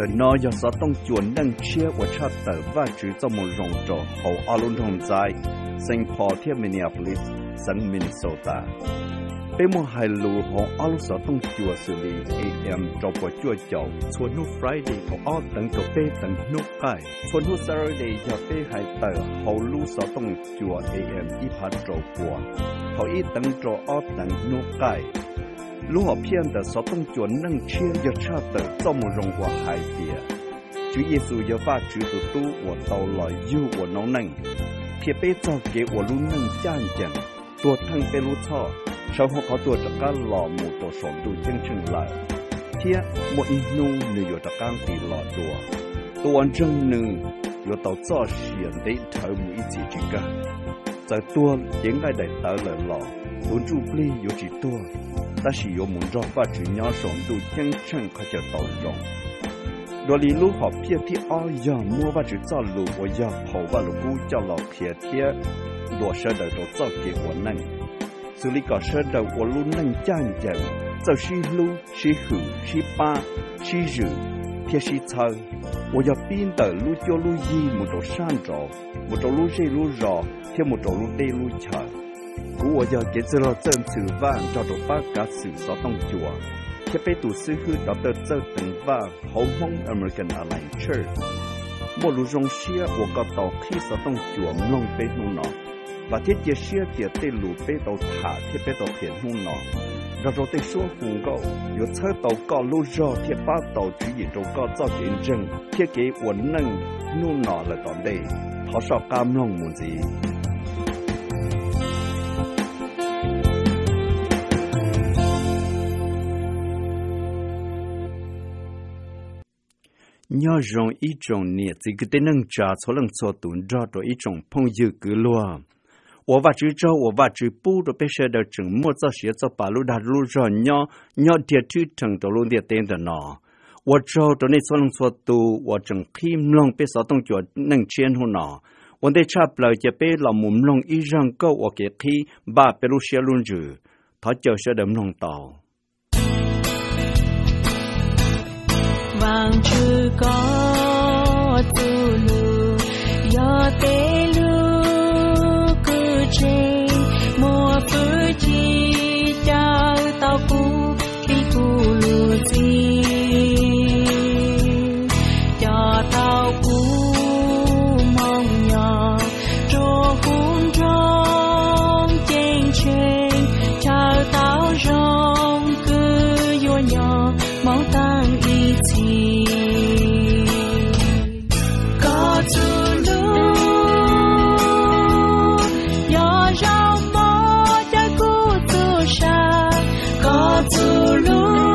No yog xov tooj cua neej tshiab uas tshaj tawm Vajtswv txoj moo zoo rau hauv ob lub nroog ntxaib, Saint Paul thiab Minneapolis, xeev Minnesota. Peb muaj hais lus hauv ob lub xov tooj cua xws li A M rau puas cuaj caum txhua hnub Friday thaum ob teev rau peb teev hnub qaij. Txhua hnub Saturday yog peb hais tawm hauv lub xov tooj cua A M ib phav rau pua thaum ib teev rau ob teev hnub qaij. Lub hom phiaj ntawm xov tooj cua neej tshiab yog tshaj tawm txoj moo zoo uas hais tias Tswv Yexus yog Vajtswv tus Tub uas tau los yug ua noob neej, qhia peb txog kev ua lub neej ncaj ncees, tuag theej peb lub txhoj, sawv hauv qhov tuag rov qab los mus rau saum ntuj ceeb tsheej lawm, thiab muaj ib hnub nws yuav rov qab nqis los dua. Tus uas ntseeg nws yuav tau txoj sia ntev dhawv mus ib txhis tsis kawg. Txawm tuag cev nqaij daim tawv lawm los tus ntsuj plig yuav tsis tuag, tab sis yuav mus nrog Vajtswv nyob saum ntuj ceeb tsheej qhov chaw tau zoo. Dua li lub hom phiaj thib ob yog muab Vajtswv txoj lus uas yog phau Vajluskub coj los qhia thiab ntuas sawv daws rau txoj kev ua neej, xws li kom sawv daws ua lub neej ncaj ncees, txawj sib hlub, sib hwm, sib pab, sib zwm, thiab sib txhawb, uas yog pib ntawm lub cuab lub yig mus rau sab nraud, mus rau lub zej lub zos thiab mus rau lub teb lub chaw. Kuv uas yog kev txwj laug Txawj Ntxhw Vaj nrog rau pab kav xwm xov tooj cua thiab peb tus xib hwb Dr. Txawj Teev Vaj hauv Hmoob American Alliance Church muaj lus zoo siab uas koj tau qhib xov tooj cua mloog peb hnub no. Vam thiab cia siab tias tej lus peb tau tham thiab peb tau qhia hnub no nrog rau tej suab hu nkauj yuav txhawb tau koj lub zog thiab pab tau tswv yim rau koj txoj kev ntseeg thiab kev ua neej hnub no lawm tom ntej. Thov soj qab mloog mus ntxiv. Nyob zoo ib tsoom niam txiv kwv tij neej tsa txhua leej txhua tus nrog rau ib tsoom phooj ywg kwv luag. Ua Vajtswv tsaug uas Vajtswv pub rau peb sawv daws tseem muaj txoj sia txoj pa lub dag lub zog nyob, nyob dhia thwb rhees rau lub ntiaj teb ntawm no. Ua tsaug rau nej txhua leej txhua tus uas tseem qhib mloog peb xov tooj cua neej tshiab hnub no. Ua ntej tshaj plaws cia peb los mus mloog ib zaj nkauj ua kev qhib npaj peb lub siab lub ntsws. Thov caw sawv daws mloog tau. Vaajtswv, koj txuj lug yog tej lug kws tseg, muaj fwj chim caw tau kuv, qhib kuv lub txim, coj tau kuv moog nyob rua huv nroog ceeb tsheej, chaw tau zoo kws yuav nyob moog taag ib txhis. Koj txuj lug yog zaub mov cawm kuv txuj sa, koj txuj lug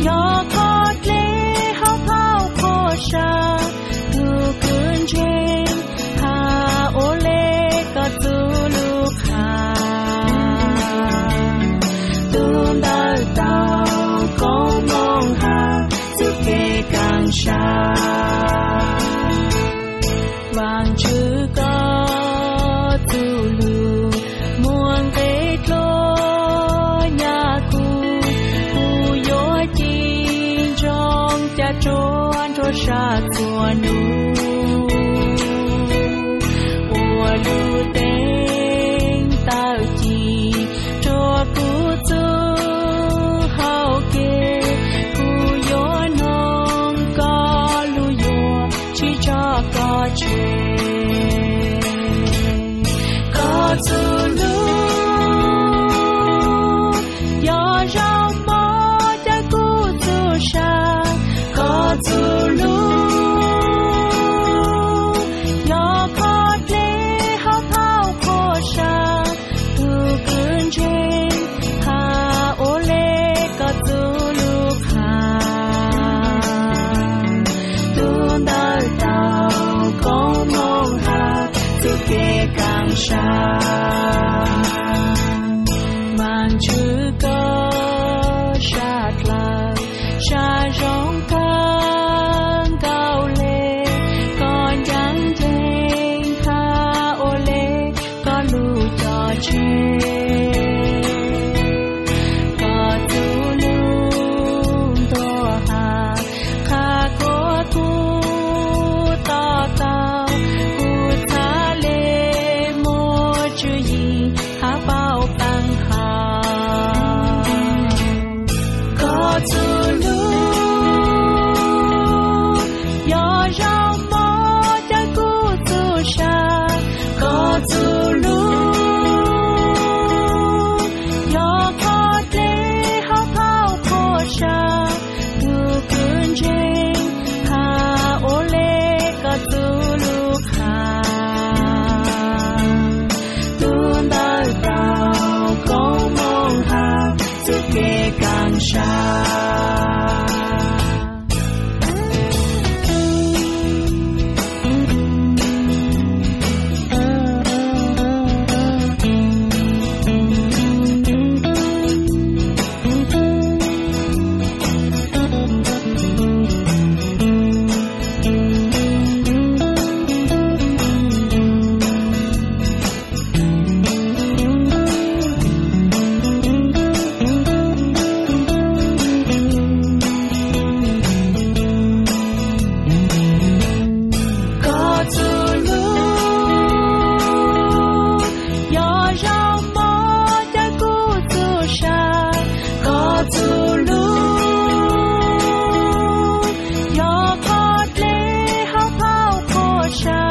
yog qhov dlej hauv phau qhua sa, tug kws ntseeg has ua le koj txuj lug qha, tug ntawd tau koob moov has txuj kev kaaj sa. Vaajtswv, koj txuj lug muaj nqe dlua nyam kuv, kuv yuav ci ntsoog ca ruaj nruab sab txhua nub, ua lub teeb tawm ci rua kuv txuj hau kev, kuv yuav noog koj lub yuav tsi tso koj tseg. Koj txuj lug yog zaub mov cawm kuv txuj sa, koj txuj lug yog qhov dlej hauv sab. Koj txuj lub yog zaub mov cawm kuv txuj sa, koj txuj lub yog qhov dlej hauv phau qhua sa,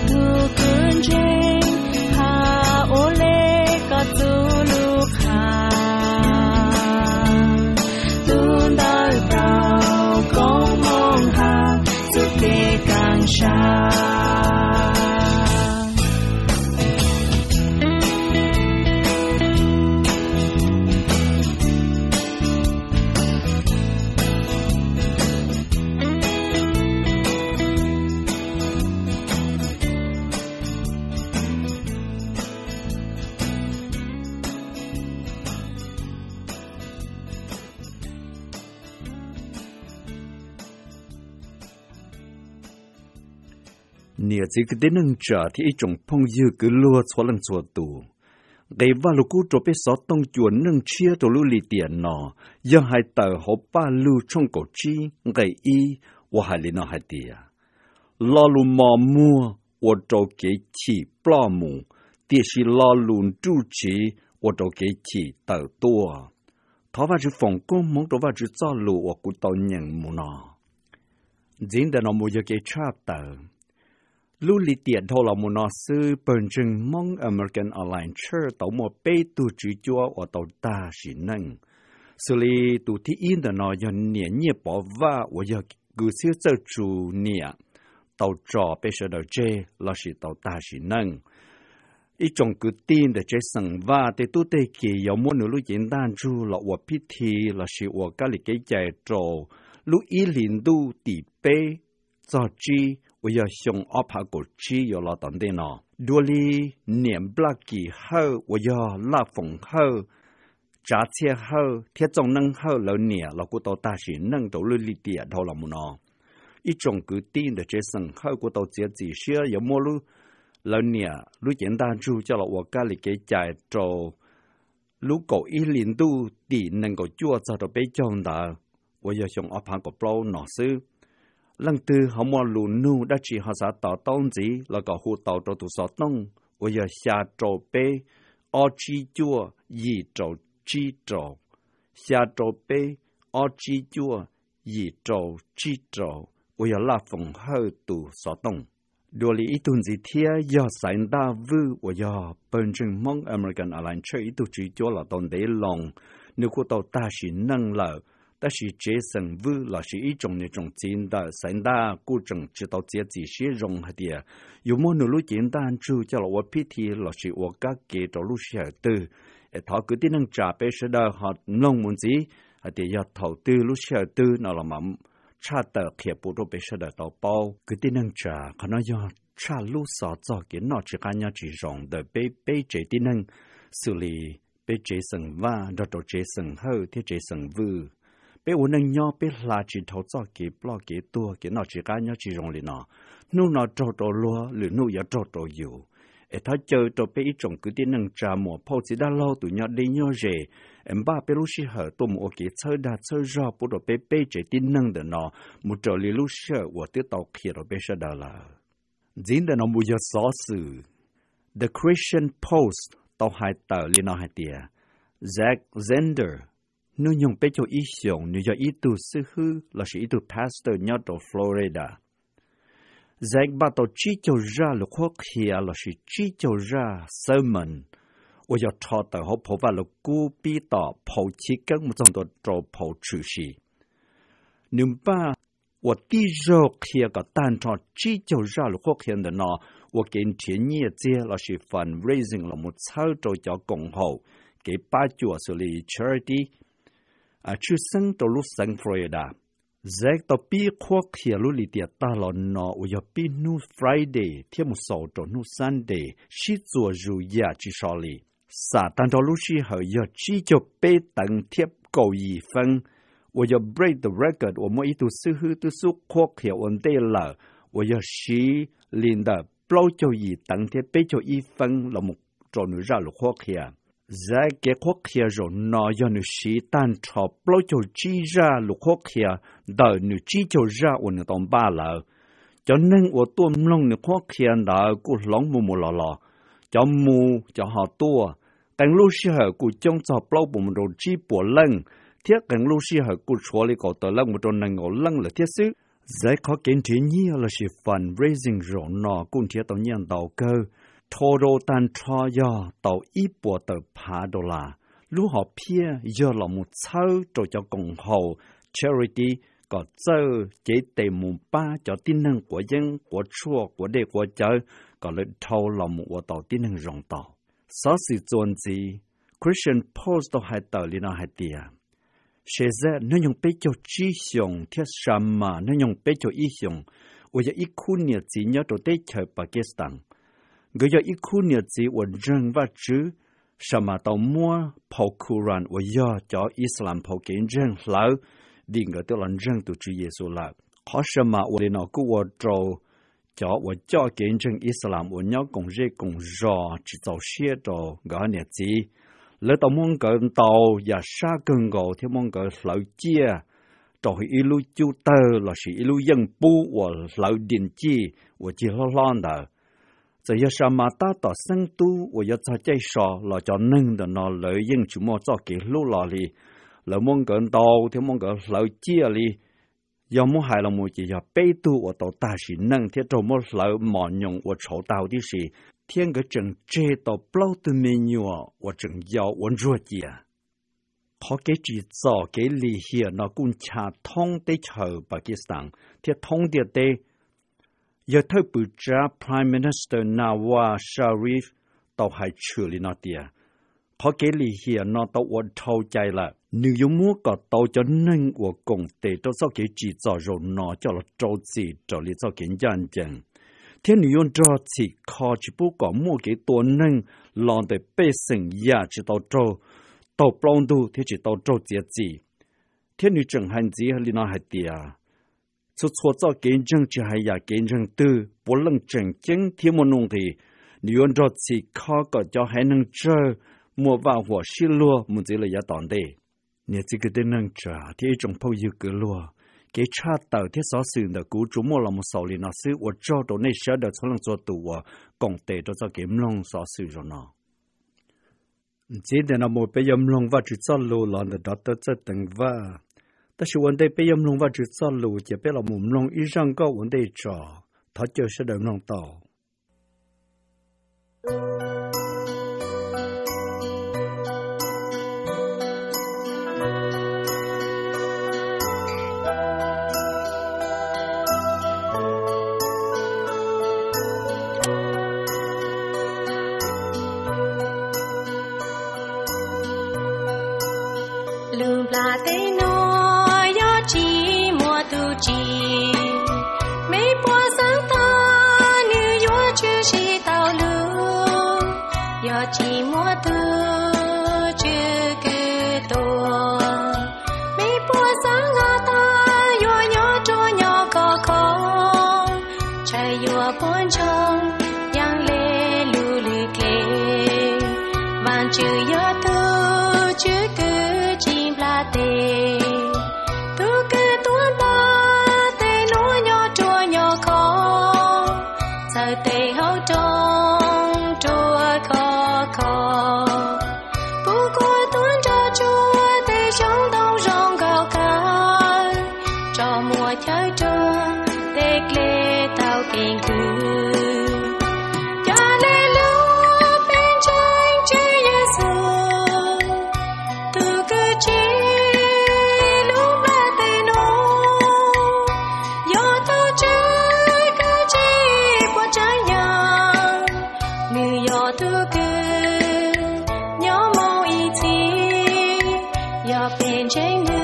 tus kwv ntseeg has ua le koj txuj lub qhab, tus ntawd tau koob hmoov has txuj kev kaaj sab. Niam txiv kwv tij neej tsa thiab ib tsoom phooj ywg kwv luag txhua leej txhua tus, nqe Vajluskub rau peb xov tooj cuam neej tshiab rau lub lim tiam no yog hais tawm hauv Pajlug tshooj kaum tsib nqe ib, uas hais li no hais tias, lo lus mos muag ua rau kev chim ploj mus, tiam sis lo lus nruj tsiv ua rau kev chim tawm tuaj. Thov Vajtswv foom koob hmoov rau Vajtswv txoj lus uas kuv tau nyeem mus no. Ntxiv ntawm no mus yog kev tshaj tawm. Lub lim tiam dhau los mus no xwb, pawg ntseeg Hmoob American Online Church tau muaj peb tug tswv cuab uas tau tag sim neej. Xws li tus thib ib ntawm no yog niam Nyiaj Pov Vaj uas yog kws xib hwb txawj tsu niam tau tso peb sawv daws tseg lossis tau tag sim neej. Ib tsoom kwv tij ntawm tsev xeem Vaj tej tub tej ki yuav muab nws lub cev ntaj ntsug los ua pib thi lossis ua kab li kev cai rau lub ib hlis ntuj tim peb txog tsib uas yog xyoo ob phav kaum tsib yuav los tom ntej no. Dua li niam Nplaj Kis Hawj uas yog Laj Foom Hawj, Tsav Txhiaj Hawj thiab Txooj Neeb Hawj lawv niam los kuj tau tag sim neej rau lub lim tiam dhau los mus no. Ib tsoom kwv tij ntawm tsev xeem Hawj kuj tau txiav txim siab yuav muab lawv niam lub cev ntaj ntsug coj los ua kab li kev cai rau lub kaum ib hlis ntuj tim nees nkaum cuaj txog rau peb caug ntawd uas yog xyoo ob phav kaum plaub no xwb. Leej twg ho muaj lus nug dab tsi ho xav to taub ntxiv los kom hu tau rau tus xov tooj uas yog xya rau peb ob tsib cuaj yim rau tsib rau, xya rau peb ob tsib cuaj yim rau tsib rau, uas yog Laj Foom Hawj tus xov tooj. Dua li ib tug ntxiv thiab yog Xaiv Ntaj Vwj uas yog pawg ntseeg Hmoob American Alliance Church ib tug tswv cuab los tau ntev loo, nws kuj tau tag sim neej lawm, tab sis tsev xeem Vwj lossis ib tsoom niam tsoom txiv ntawm Xaiv Ntaj kuj tseem tsis tau txiav txim siab zoo hais tias yuav muab nws lub cev ntaj ntsug coj los ua pib thi lossis ua kab ke rau lub sij hawm twg. Es thov kwv tij neej tsa peb sawv daws ho mloog mus ntxiv hais tias yog thaum twg lub sij hawm twg no los mam tshaj tawm qhia pub rau peb sawv daws tau paub. Kwv tij neej tsa, qhov no yog tshaj lub xov txog kev noj tsis qab nyob tsis zoo ntawm peb peb tsev tib neeg, xws li peb tsev xeem Vaj nrog rau tsev xeem Hawj thiab tsev xeem Vwj. Peb ua neej nyob peb hla tsis dhau txoj kev ploj kev tuag kev noj tsis qab nyob tsis zoo li no. Hnub no raug rau luag, lwm hnub yuav raug rau yus. Es thov caw rau peb ib tsoom kwv tij neej tsa muam phauj txiv dab laug tus nyob deb nyob ze, es npaj peb lub sij hawm tuaj mus ua kev txhawb dag txhawb zog pub rau peb peb tsev tib neeg ntawm no mus raws li lub sij hawm uas twb tau qhia rau peb sawv daws lawm. Ntxiv ntawm no mus yog xov xwm The Christian Post tau hais tawm li no hais tias, Zack Zander, hnub nyoog peb caug ib xyoos, nws yog ib tug xib hwb lossis ib tug pastor nyob rau Florida. Zack npaj tau tsib caug zaj lus qhuab qhia lossis tsib caug zaj sermon uas yog rho tawm hauv phau Vaj Lug Kub pib tom phau Chiv Keeb mus txog ntua rau phau Tshwm Sim. Nws npaj uas tib zaug qhia kom tag nrho tsib caug zaj lus qhuab qhia ntawm no ua kev nrhiav nyiaj txiag lossis fundraising los mus txhawb rau cov koom haum kev pab cuam xws li charity. tshwj xeeb rau lub xeev Florida. Zach tau pib qhuab qhia lub lim tiam tag los no uas yog pib hnub Friday thiab mus xaus rau hnub Sunday sib txuas zus yam tsis so li. Xam tag nrho lub sij hawm yog tsib caug peb teev thiab kaum yim feeb, uas yog break the record uas muaj ib tug xib hwb twb xub qhuab qhia ua ntej lawm, uas yog siv li ntawm plaub caug yim teev thiab peb caug ib feeb los mus rau nws zaj lus qhuab qhia. Zach kev qhuab qhia zaum no yog nws siv tag nrho plaub caug tsib zaj lus qhuab qhia ntawm nws tsib caug zaj uas nws tau npaj lawm. Cov neeg uas tuaj mloog nws qhuab qhia ntawd kuj hloov mus mus los los, cov mus cov ho tuaj. Qee lub sij hawm kuj coob txog plaub puas mus rau tsib puas leej, thiab qee lub sij hawm kuj tshuav li kaum tawm leej mus rau nees nkaum leej lawm thiab xwb. Zach qhov kev nrhiav nyiaj lossis fundraising zaum no kuj nrhiav tau nyiaj ntau kawg, total tag nrho yog tau ib puas tawm phav dollar. Lub hom phiaj yog los mus txhawb rau cov koom haum charity kom txawj cev tes mus pab cov tib neeg quav yeeb, quav tshuaj, quav dej, quav cawv kom lawv dhau los mus ua tau tib neeg zoo tau. Xov xwm txuas ntxiv, Christian Post tau hais tawm li no hais tias, Shazad hnub nyoog peb caug tsib xyoos thiab Shamar hnub nyoog peb caug ib xyoos, uas yog ib khub niam txiv nyob rau teb chaws Pakistan. Nkawd yog ib khub niam txiv uas ntseeg Vajtswv. Shamar tau muab phau Quran uas yog cov Islam phau kev ntseeg hlawv, vim nkawd twb los ntseeg tus Tswv Yexus lawm. Qhov Shamar ua li no kuj ua rau cov uas coj kev ntseeg Islam uas nyob koom zej koom zos tsis txaus siab rau nkawd niam txiv. Lawv tau muab nkawd ntaus yam sab kawg nkaus thiab muab nkawd hlawv ciaj rau ib lub cub tawg lossis ib lub yeej pub uas hlawv diam cij uas cig hlob hlob ntawd. Txawm yog Shamar tab tom xeeb tub uas yuav txog caij so los cov neeg ntawm no lawv yeej tsis muaj txoj kev hlub los li. Lawv muab nkawd ntaus thiab muab nkawd hlawv ciaj li. Yog muab hais los mus ces yog peb tug uas tau tag sim neej thiab raug muab hlawv mos nyoos ua tshauv tag huv tib si, thiab nkawd tseem tseg tau plaub tug me nyuam uas tseem yau ua ntsuag cia. Qhov kev tsim txom kev lim hiam no kuj ncha thoob teb chaws Pakistan thiab thoob ntiaj teb. Yawg thawj pwm tsav Prime Minister Nawaz Sharif tau hais tshwm li no tias, qhov kev lim hiam no tau ua dhau cai lawm, nws yuav muab kom tau cov neeg uas koom tes rau txoj kev tsim txom zaum no coj los rau txim raws li txoj kev ncaj ncees, thiab nws yuav nrog txhim kho tsis pub kom muaj kev tua neeg los ntawm pej xeem yam tsis tau raug taug plaub ntug thiab tsis tau raug txiav txim. Thiab nws tseem hais ntxiv li no hais tias, txhua txhua txoj kev ntseeg tsis hais yam kev ntseeg twg puav leej tseem ceeb thiab muaj nuj nqis, nws yuav nrog txhim kho kom cov haiv neeg tsawg muaj vaj huam sib luag mus ntxiv lawm yav tom ntej. Niam txiv kwv tij neej tsa thiab ib tsoom phooj ywg kwv luag, kev tshaj tawm thiab xov xwm ntawm kuv tsuas muaj los mus xaus li no xwb. Ua tsaug rau nej sawv daws txhua leej txhua tus uas koom tes rau txoj kev mloog xov xwm zaum no. Ntxiv ntawm no mus peb yuav mloog Vajtswv txoj lus los ntawm Doctor Txawj Teev Vaj. Tab sis ua ntej peb yuav mloog Vajtswv txoj lus ces peb los mus mloog ib zaj nkauj ua ntej tso. Thov caw sawv daws mloog tau. Lub nplaj teb no yog tsis muaj tus tsim, me puas xeeb tag nws yuav tshwm sim tau lug. Yog tsis muaj tus tswv kwv tuag, me puas xeeb tag yuav nyob ruaj nyob khov kho, ntshai yuav puas ntsoog yeej le lub lwm dle. Vaajtswv yog tus tswv kwv tsis nplaj teg, tus kwv tuam nplaj teb nuav nyob ruaj nyob khov, txawm tej hauv rooj ruaj khov kho, puv kuav tuaj nrog tsuag tej xyoob ntoo zoo nkauj kawg, tso muag chaw ruag tej dle tau kev nkwm. Ca le lug peb ntseeg Tswv Yexus, tus kwv tsim lub nplaj teb nuav, yog tus tswv kwv tsis puas tsaab yaam, nwg yog tus kwv nyob moog ib txhis, yog peb ntseeg nwg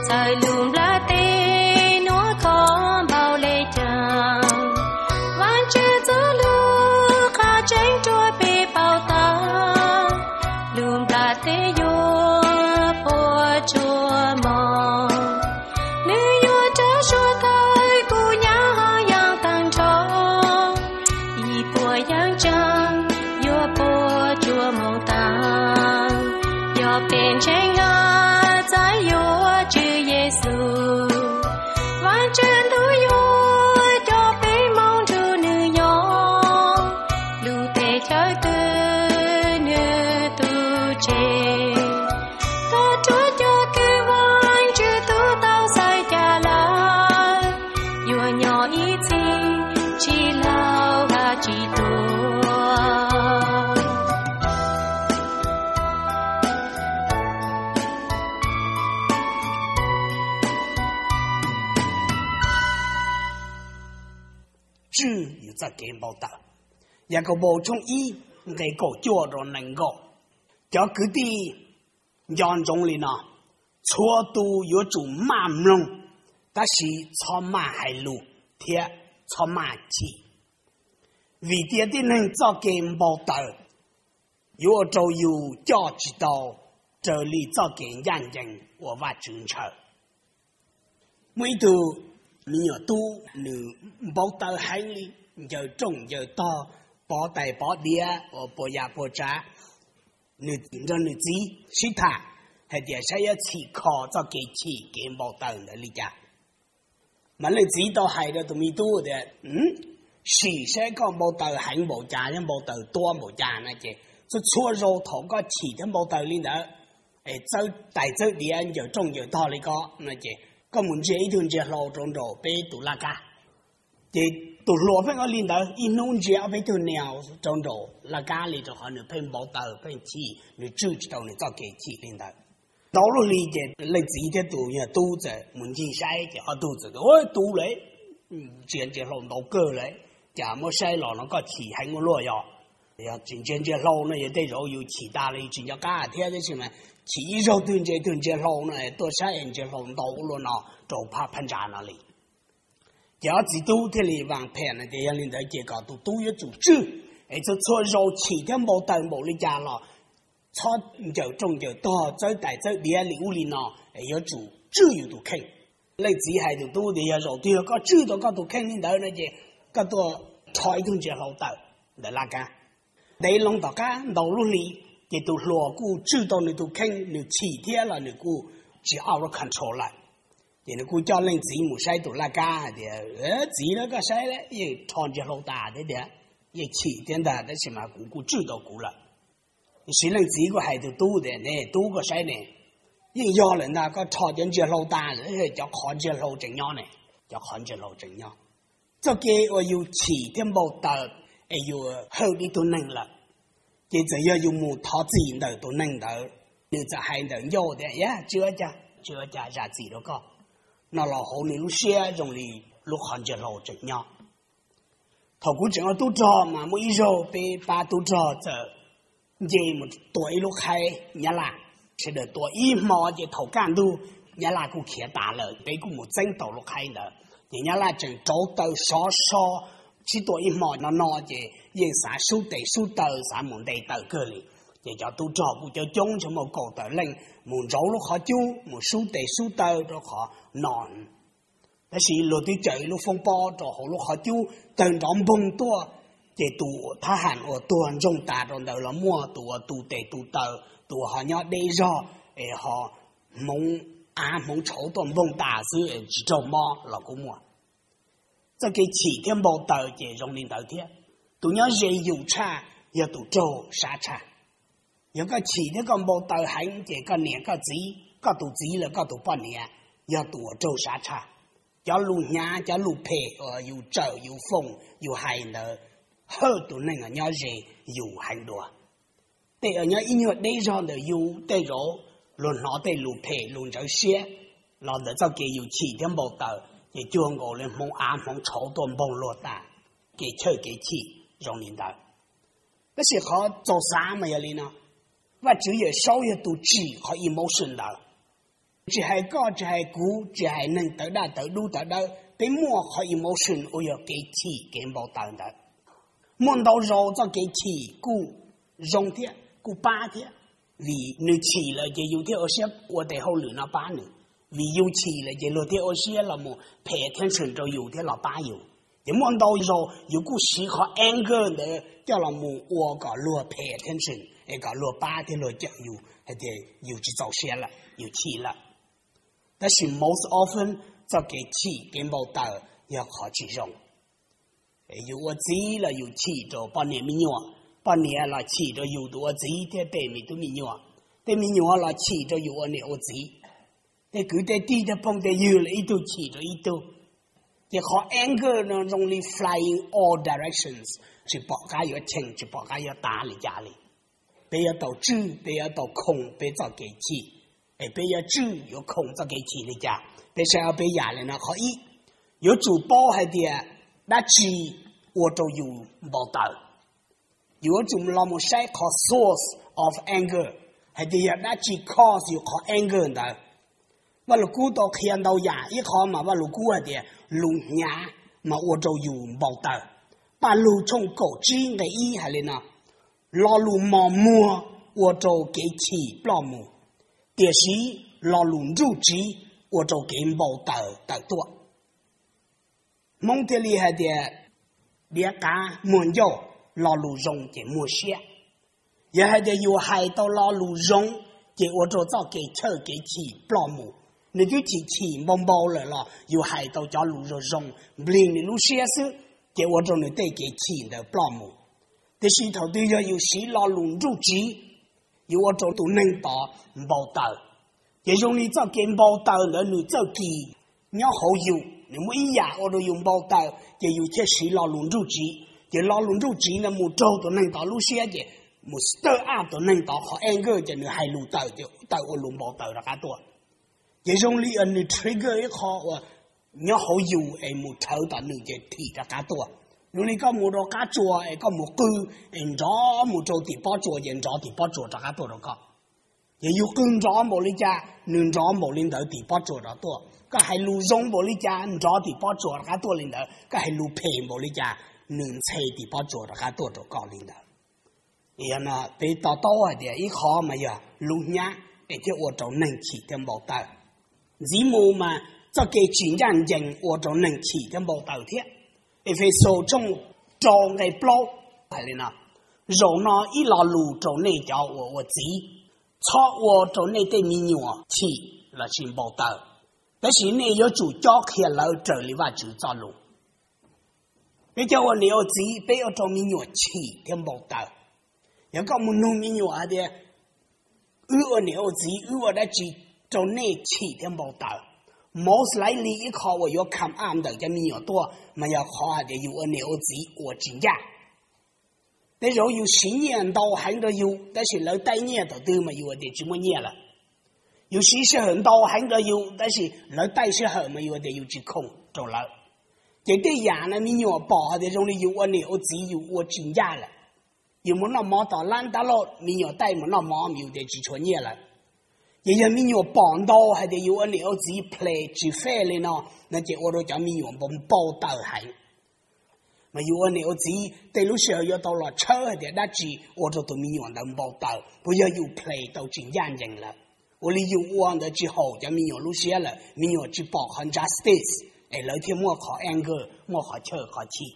Txawm lub nplaj teb nuaj khov npaum le caag, Vaajtswv txuj lug qha tseeb rua peb paub tas. Lub nplaj teb yuav puam tsuaj moog, nwg yuav rov suav tawm kuv nyab hab yaam taag nrho. Ib puas yaam tsaag yuav puam tsuaj moog taag, yog peb ntseeg has txais yuav Tswv Yexus. Vaajtswv ntuj yuav coj peb moog nrug nwg nyob, lub teb chaws twg nwg tub tseg. Tog rua cov kws Vaajtswv tub tau xaiv ca lawm, yuav nyob ib txhis tsis laug hab tsis tuag. Tswj yus txoj kev npau taws. Yakaunpaus tshooj ib nqe kaum cuaj rua neeg nkaum. Cov kwv tij, nco ntsoov li no, txhua tus yuav tsum maj mloog, tab sis txhob maj hais lus thiab txhob maj chim, vim tias tib neeg txoj kev npau taws yuav ua rau yus coj tsis tau raws li txoj kev ncaj ncees uas Vajtswv ntshaw. Muaj ib tug me nyuam tub, nws npau taws heev li, ncaws rooj ncaws tog, pov tais pov diav uas puas yam puas tsav, nws nrog nws txiv sib tham hais tias saib yuav chim kho txoj kev chim kev npau taws ntawd li cas. Mas leej txiv tau hais rau tus me tub tias, sim saib koj npau taws heev npaum cas thiab npau taws tuab npaum cas na ces txhua txhua zaus thaum koj chim thiab npau taws li ntawd, es txawb tais txawb diav ncaws rooj ncaws tog li ko no ces koj mus ntsia ib tug ntsia hlau rau nraum peb tus laj kab. Ces tus hluas pheej ua li ntawd, ib hnub ntsia ob peb tug niag rau nraum laj kab li, rau qhov nws pheej npau taws pheej chim, nws tswj tsis tau nws txoj kev chim li ntawd. Ntau lub hli ces leej txiv thiab tus me nyuam tub txawm mus ncig saib ces ob tug txawm, Ua, tub lawm, ntsia ntsia hlau ntau kawg lawm, cas muab saib los no koj chim heev ua luaj yog? Yog tsis ntsia ntsia hlau no yog tej zaum yus chim tas los yus tsis nco qab thiab, tab sis mas chim ib zaug twg ntsia twg ntsia hlau no tuaj saib ntsia hlau ntau ua luaj no rau phab phab ntsa no li. Ces ob txiv tub thiaj li vaam phem no tias yog li ntawd ces kom tus tub yuav tsum tswj, es txhua txhua zaus chim thiab npau taws npaum li cas los txhob ncaws rooj ncaws tog txawb tais txawb diav li ub li no, es yuav tsum tswj yus tus kheej. Leej txiv hais tus tub tias yog zaum twg yog koj tswj tau koj tus kheej li ntawd no ces koj tuaj rho ib tug ntsia hlau tawm ntawm laj kab. Ntev loo tom qab ntau lub hli, ces tus hluas kuj tswj tau nws tus kheej, nws chim thiab los nws kuj tsis out of control lawm. Ces nws kuj coj leej txiv mus saib tus laj kab hais tias, Txiv, koj saib, yeej rho ntsia hlau tas thiab tiag, yeej chim thiab ntag, tab sis mas kuv kuj tswj tau kuv lawm. Tiam sis leej txiv kuj hais tus tub tias, Ne tub, koj saib ne, yeej yog lawm ntag, koj rho cov ntsia hlau tas lawm, cov qhov ntsia hlau tseem nyob ne, cov qhov ntsia hlau tseem nyob. Txoj kev uas yus chim thiab npau taws es yus hawj ib tug neeg lawm, ces txawm yog yus mus thov txim ntawm tus neeg ntawd, nws txawm hais ntawm ncauj tias, Yog, tsis ua cas, tsis ua cas, zam txim rau koj, no los hauv nws lub siab zoo li lub qhov ntsia hlau tseem nyob. Thaum kuv tseem ua tub rog mas muaj ib zaug peb pab tub rog txawm nce mus tua ib lub qhaib nyab laj. Sawv daws tua ib hmo ces thaum kaj ntug nyab laj kuj khiav tas lawm, peb kuj mus txeeb tau lub qhaib ntawd. Ces nyab laj tseem rauv taws sov so, sib tua ib hmo no no ces yeej xav sub tes sub taw, xav mus nte taws kawg li. Ces cov tub rog kuj coob coob, ntshe muaj kaum tawm leej mus ntsauv lub qhov cub mus sub tes sub taw rau qhov no. Tab sis luag twb cawm ib lub foob pob rau hauv lub qhov cub tawg nrov npoog tuaj, ces tus thab ham uas tuag ntsoog tas rau ntawd los muaj, tus uas tu tes tu taw, tus uas ho nyob deb zog es ho hmoov av hmoov tshauv tuaj npoog tas xwb es tsis raug mob los kuj muaj. Txoj kev chim thiab npau taws ces zoo li ntawd thiab. Tus nyob ze yus tshaj yog tus raug sab tshaj. Yog koj chim thiab koj npau taws heev ces koj niam koj txiv, koj tus txiv los koj tus poj niam yog tus uas raug sab tshaj. Cov lus hnyav, cov lus phem uas yus tsawm yus foom yus hais ntawd hawj tus neeg uas nyob ze yus heev dua. Tej uas nyob ib nyuag deb zog ntawm yus tej zaum luag hnov tej lus phem lus ntsawv siab los ntawm txoj kev yus chim thiab npau taws ces cuag nkaus li hmoov av hmoov tshauv tuaj npoog luag tas. Kev chawj kev chim zoo li ntawd. Tab sis qhov txaus xav mas yog li no, Vajtswv Yawmsaub yog tus tsim qhov emotion ntawd. Tsis hais koj, tsis hais kuv, tsis hais neeg tawv daj tawv dub tawv dawb, peb muaj qhov emotion uas yog kev chim kev npau taws ntawd. Muaj ntau zaus txoj kev chim kuj zoo thiab kuj pab thiab, vim nws chim lawm ces yus thiaj ua siab ua tes hauj lwm no pab nws, vim yus chim lawm ces luag thiaj ua siab los mus pay attention rau yus thiab los pab yus. Ces muaj ntau zaus yus kuj siv qhov anger ntawd coj los mus ua kom luag pay attention es kom luag pab thiab luag cawm yus hais tias yus tsis txaus siab lawm, yus chim lawm. Tab sis most often txoj kev chim kev npau taws yog qhov tsis zoo. Yus ua txiv los yus chim rau poj niam me nyuam, poj niam los chim rau yus tus ua txiv thiab tej me tub me nyuam, tej me nyuam los chim rau yus ua niam ua txiv, tej kwv tej tij tej phooj tej ywg los ib tug chim rau ib tug. Ces qhov anger no zoo li flying all directions, tsis pom qab yuav cheem, tsis pom qab yuav tav li cas li. Peb yuav tau tswj, peb yuav tau khoo peb txoj kev chim, es peb yuav tswj yuav khoo txoj kev chim li cas? Peb saib ob peb yam li no. Qhov ib, yuav tsum paub hais tias dab tsi ua rau yus npau taws. Yus yuav tsum los mus saib qhov source of anger, hais tias yog dab tsi cause yus qhov anger ntawd. Vaj Lug Kub tau qhia ntau yam, ib qhov mas Vaj Lug Kub hais tias lus hnyav mas ua rau yus npau taws. Paj Lug tshooj kaum tsib nqe ib hais li no: Lo lus mos muag ua rau kev chim ploj mus, tiam sis lo lus nruj tsiv ua rau kev npau taws tawm tuaj. Hmoob thiaj li hais tias diav qav muag ncauj, lo lus zoo ces muag siab. Yog hais tias yus hais tau lo lus zoo, ces ua rau txoj kev chawj kev chim ploj mus. Nws twb chim chim npau npau lawm los yus hais tau cov lus zoo zoo nplig nws lub siab xwb, ces ua rau nws tej kev chim ntawd ploj mus. Tiam sis thaum twg yog yus siv lo lus nruj tsiv, yus ua rau tus neeg tod npau taws. Ces zoo li txoj kev npau taws ntawd nws txawj kis nyob hauv yus, nws muaj ib yam ua rau yus npau taws ces yus thiaj siv lo lus nruj tsiv. Ces lo lus nruj tsiv ntawd mus raug tus neeg tod lub siab ces mus stir up tus neeg tod qhov anger ces nws hais lus tawm ces tawm ua lus npau taws rov qab tuaj. Ces zoo li nws trigger ib qho uas nyob hauv yus es mus rhawv tom nws ces thim rov qab tuaj. Zoo li koj mus rau qab tsuas es koj mus qw es nrov mus rau tim pob tsuas ces nrov tim pob tsuas rov qab tuaj rau koj. Ces yus qw nrov npaum li cas, nws nrov npaum li ntawd tim pob tsuas rov tuaj. Koj hais lus zoo npaum li cas, nrov tim pob tsuas rov qab tuaj li ntawd. Koj hais lus phem npaum li cas, nws ntxhe tim pob tsuas rov qab tuaj rau koj li ntawd. Yog no peb to taub hais tias ib qho mas yog lus hnyav es thiaj ua rau neeg chim thiab npau taws. Ntxiv mus mas txoj kev tsis ncaj ncees ua rau neeg chim thiab npau taws thiab. Efexus tshooj rau nqe plaub hais li no: Zaum no ib lo lus rau nej cov uas ua txiv, txhob ua rau nej tej me nyuam chim lossis npau taws, tab sis nej yuav tsum cob qhia lawv raws li Vajtswv txoj lus. Peb cov ua niam ua txiv peb ua rau me nyuam chim thiab npau taws. Yog koj mus nug me nyuam hais tias wb ua niam ua txiv wb ua dab tsi rau nej chim thiab npau taws, most likely ib qho uas yuav come up ntawm cov me nyuam tuaj mas yog qhov hais tias yus ua niam ua txiv ua tsis ncaj. Tej zaum yus siv nyiaj ntau heev rau yus tab sis lawv taij nyiaj thaum twg mas yus tias tsis muaj nyiaj lawm. Yus siv sij hawm ntau heev rau yus tab sis lawv taij sij hawm mas yus tias yus tsis khoom rau lawv. Ces tej yam no me nyuam pom hais tias zoo li yus ua niam ua txiv yus ua tsis ncaj lawm. Yus mus noj mov tom lab tab laj, me nyuam taij mus noj mov mas yus tias tsis tshua nyiaj lawm. Ces yog me nyuam pom ntau hais tias yus ua niam ua txiv play tsis fair li no, no ces ua rau cov me nyuam npau npau taws heev. Mas yus ua niam ua txiv tej lub sij hawm yuav tau los tshawb hais tias dab tsi ua rau tus me nyuam ntawd npau taws, puas yog yus play tau tsis ncaj ncees lawm, ua li yus ua ntawd tsis haum cov me nyuam lub siab lawm, me nyuam tsis pom qhov justice es lawv thiaj muaj qhov anger, muaj qhov chawj qhov chim.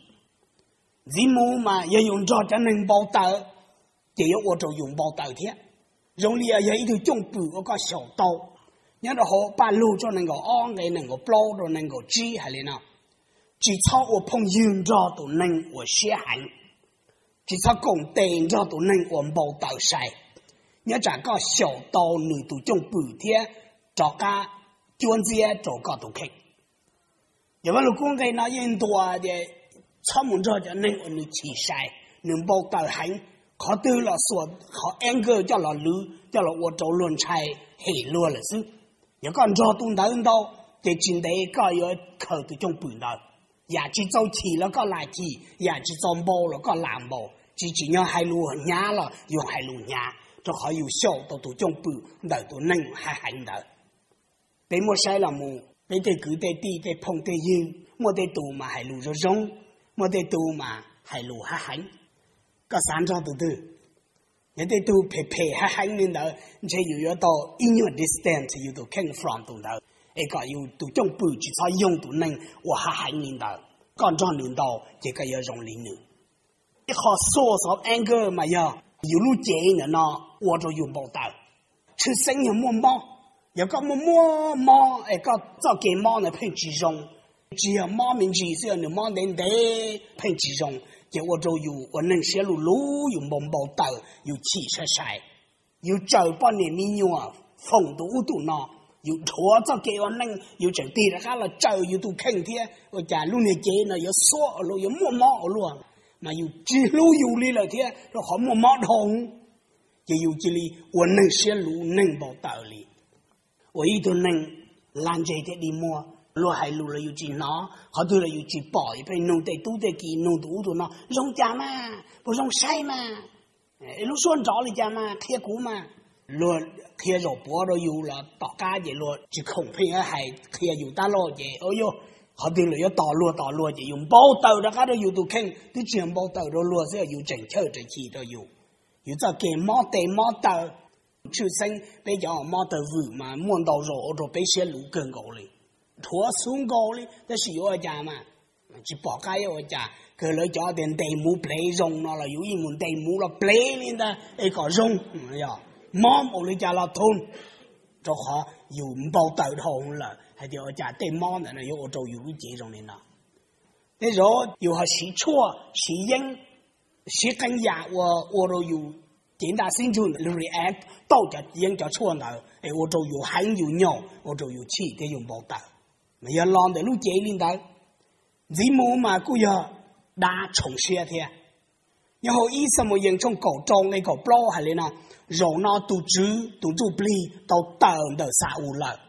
Ntxiv mus mas yog yus nrog cov neeg npau taws ces yuav ua rau yus npau taws thiab. Zoo li yog ib tug cooj pwm uas koj xyaum tau. Nyob rau hauv Paj Lug tshooj nees nkaum ob nqe nees nkaum plaub rau nees nkaum tsib hais li no: Tsis txhob ua phooj ywg nrog tus neeg uas siab heev, tsis txhob koom tes nrog tus neeg uas npau taws sai, nyob tsam koj xyaum tau nws tus cooj pwm thiab rov qab cuab ntxiab rau koj tus kheej. Yog Vaj Lug Kub nqe no yeej ntuas tias txhob mus nrog cov neeg uas nws chim sai, nws npau taws heev, qhov twg los xuas qhov anger coj los lwv coj los ua rau luag ntshai hem luag lawm xwb. Yog koj nrog tus ntawd ntau, ces tsis ntev koj yuav khaws tus cooj pwm ntawd. Yam tsis txaus chim los koj lam chim, yam tsis txaus npau los koj lam npau, tsis tsim nyog hais lus hnyav los yus hais lus hnyav, rau qhov yus xyaum tau tus cooj pwm ntawm tus neeg uas heev ntawd. Peb muab saib los mus, peb tej kwv tej tij tej phooj tej ywg, muaj tej tus mas hais lus zoo zoo, muaj tej tus mas hais lus hab heev. Koj xav nrog tus twg? Yog tej tug phem phem hab heev li ntawd, ntshe yus yuav tau ib nyuag distance yus tus kheej from tus ntawd, es kom yus tus cwj pwm tsis txhob yoog tus neeg uas hab heev li ntawd. Koj nrog nws ntau ces koj yuav zoo li nws. Ib qho source of anger mas yog yus lub cev ntawm no ua rau yus npau taws. Tshwj xeeb yog muaj mob. Yog koj muaj muaj mob es koj txoj kev mob ntawd pheej tsis zoo, tsis yog mob me ntsis xwb, yog nws mob ntev ntev pheej tsis zoo, ces ua rau yus ua neeg siab luv luv, yus npau npau taws, yus chim sai sai. Yus tsaws poj niam me nyuam, foom tus ub tus no, yus dhuav txoj kev ua neej, yus tseem tig rov qab los tsaws yus tus kheej thiab. Ua cas lub niag cev no yuav xuab ua luaj, yuav muaj mob ua luaj, mas yus tsis hlub yus li lawm thiab rau qhov muaj mob dhau. Ces yus cia li ua neeg siab luv, neeg npau taws li. Ua ib tug neeg lag ntseg thiab dig muag, luag hais lus los yus tsis hnov, qhov twg los yus tsis pom, yus pheej nug tej tub tej ki, nug tus ub tus no zoo cas mas, puas zoo saib mas, lub suab nrov li cas mas qhia kuv mas. Luag qhia zaum puav rau yus los tom qab ces luag tsis khoom pheej hais qhia yus tab laj ces, o yog, qhov twg los yuav tos luag tos luag ces yus npau taws rov qab rau yus tus kheej, twb tsis yog npau taws rau luag xwb, yus tseem chawj tseem chim rau yus. Yus txoj kev mob tes mob taw, tshwj xeeb peb cov mob taw vwm mas muaj ntau zaus ua rau peb siab luv kawg nkaus li, dhuav xub nkaus li, tab sis yuav ua cas mas, tsis pom qab yuav ua cas, kawg lawv cov tias ntes muv plev zoo no los yus yeej mus ntes muv los plev li ntag es kom zoo, mob npaum li cas los thum, rau qhov yus npau taws dhau lawm hais tias ua cas tej mob ntawm no yuav ua rau yus lub cev zoo li no. Tej zaum yus ho siv tshuaj siv yeeb, siv qee yam uas ua rau yus cev ntaj xib ntsug react tau cov yeeb cov tshuaj ntawd es ua rau yus heev yus nyaum, ua rau yus chim thiab yus npau taws. Mas yog los ntawm lub cev li ntawd. Ntxiv mus mas kuj yog dab tshoov siab thiab. Nyob hauv ib Xamuyees tshooj kaum rau nqe kaum plaub hais li no: Zaum no tus Tswv tus ntsuj plig tau tawm ntawm Xa-ules lawm,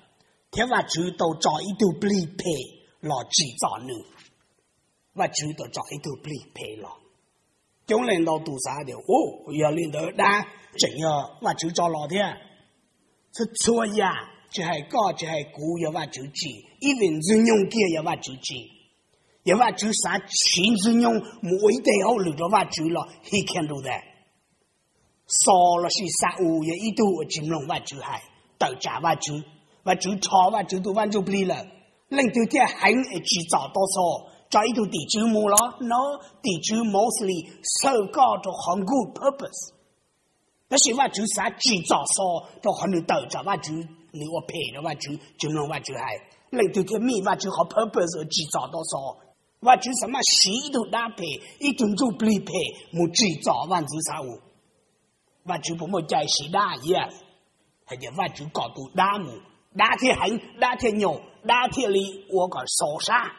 thiab Vajtswv tau tso ib tug plig phem los tsim txom nws. Vajtswv tau tso ib tug plig phem los. Coob leej ntau tus xav tias, u, yog li ntawd dab tseem yog Vajtswv tso los thiab. Txhua txhua yam, tsis hais koj tsis hais kuv, yog Vajtswv tsim, even Ntxwg Nyoog kiag yog Vajtswv tsim. Yog Vajtswv xav siv Ntxwg Nyoog mus ua ib teg hauj lwm rau Vajtswv los he can do that. Xaus lossis Xa-ules yog ib tug uas tsis mloog Vajtswv hais, tawm tsam Vajtswv, Vajtswv rho Vajtswv tus Vaj Ntsuj Plig lawm, leej twg thiaj heev es tsim txom tau Xaus? Tso ib tug tim tswv mus los? No, tim tswv mostly serve koj rau qhov good purpose. Tab sis Vajtswv xav tsim txom Xaus rau qhov nws tawm tsam Vajtswv, nws ua phem rau Vajtswv, tsis mloog Vajtswv hais. Leej twg thiaj meet Vajtswv qhov purpose uas tsim txom tau Xaus? Vajtswv xav mas siv ib tug dab phem, ib tug ntsuj plig phem mus tsim txom vaj ntxwv Xa-ules. Vajtswv puas muaj cai siv dab? Yes. Hais tias Vajtswv kom tus dab mus, dab thiaj heev, dab thiaj nyaum, dab thiaj li ua kom Xaus sab.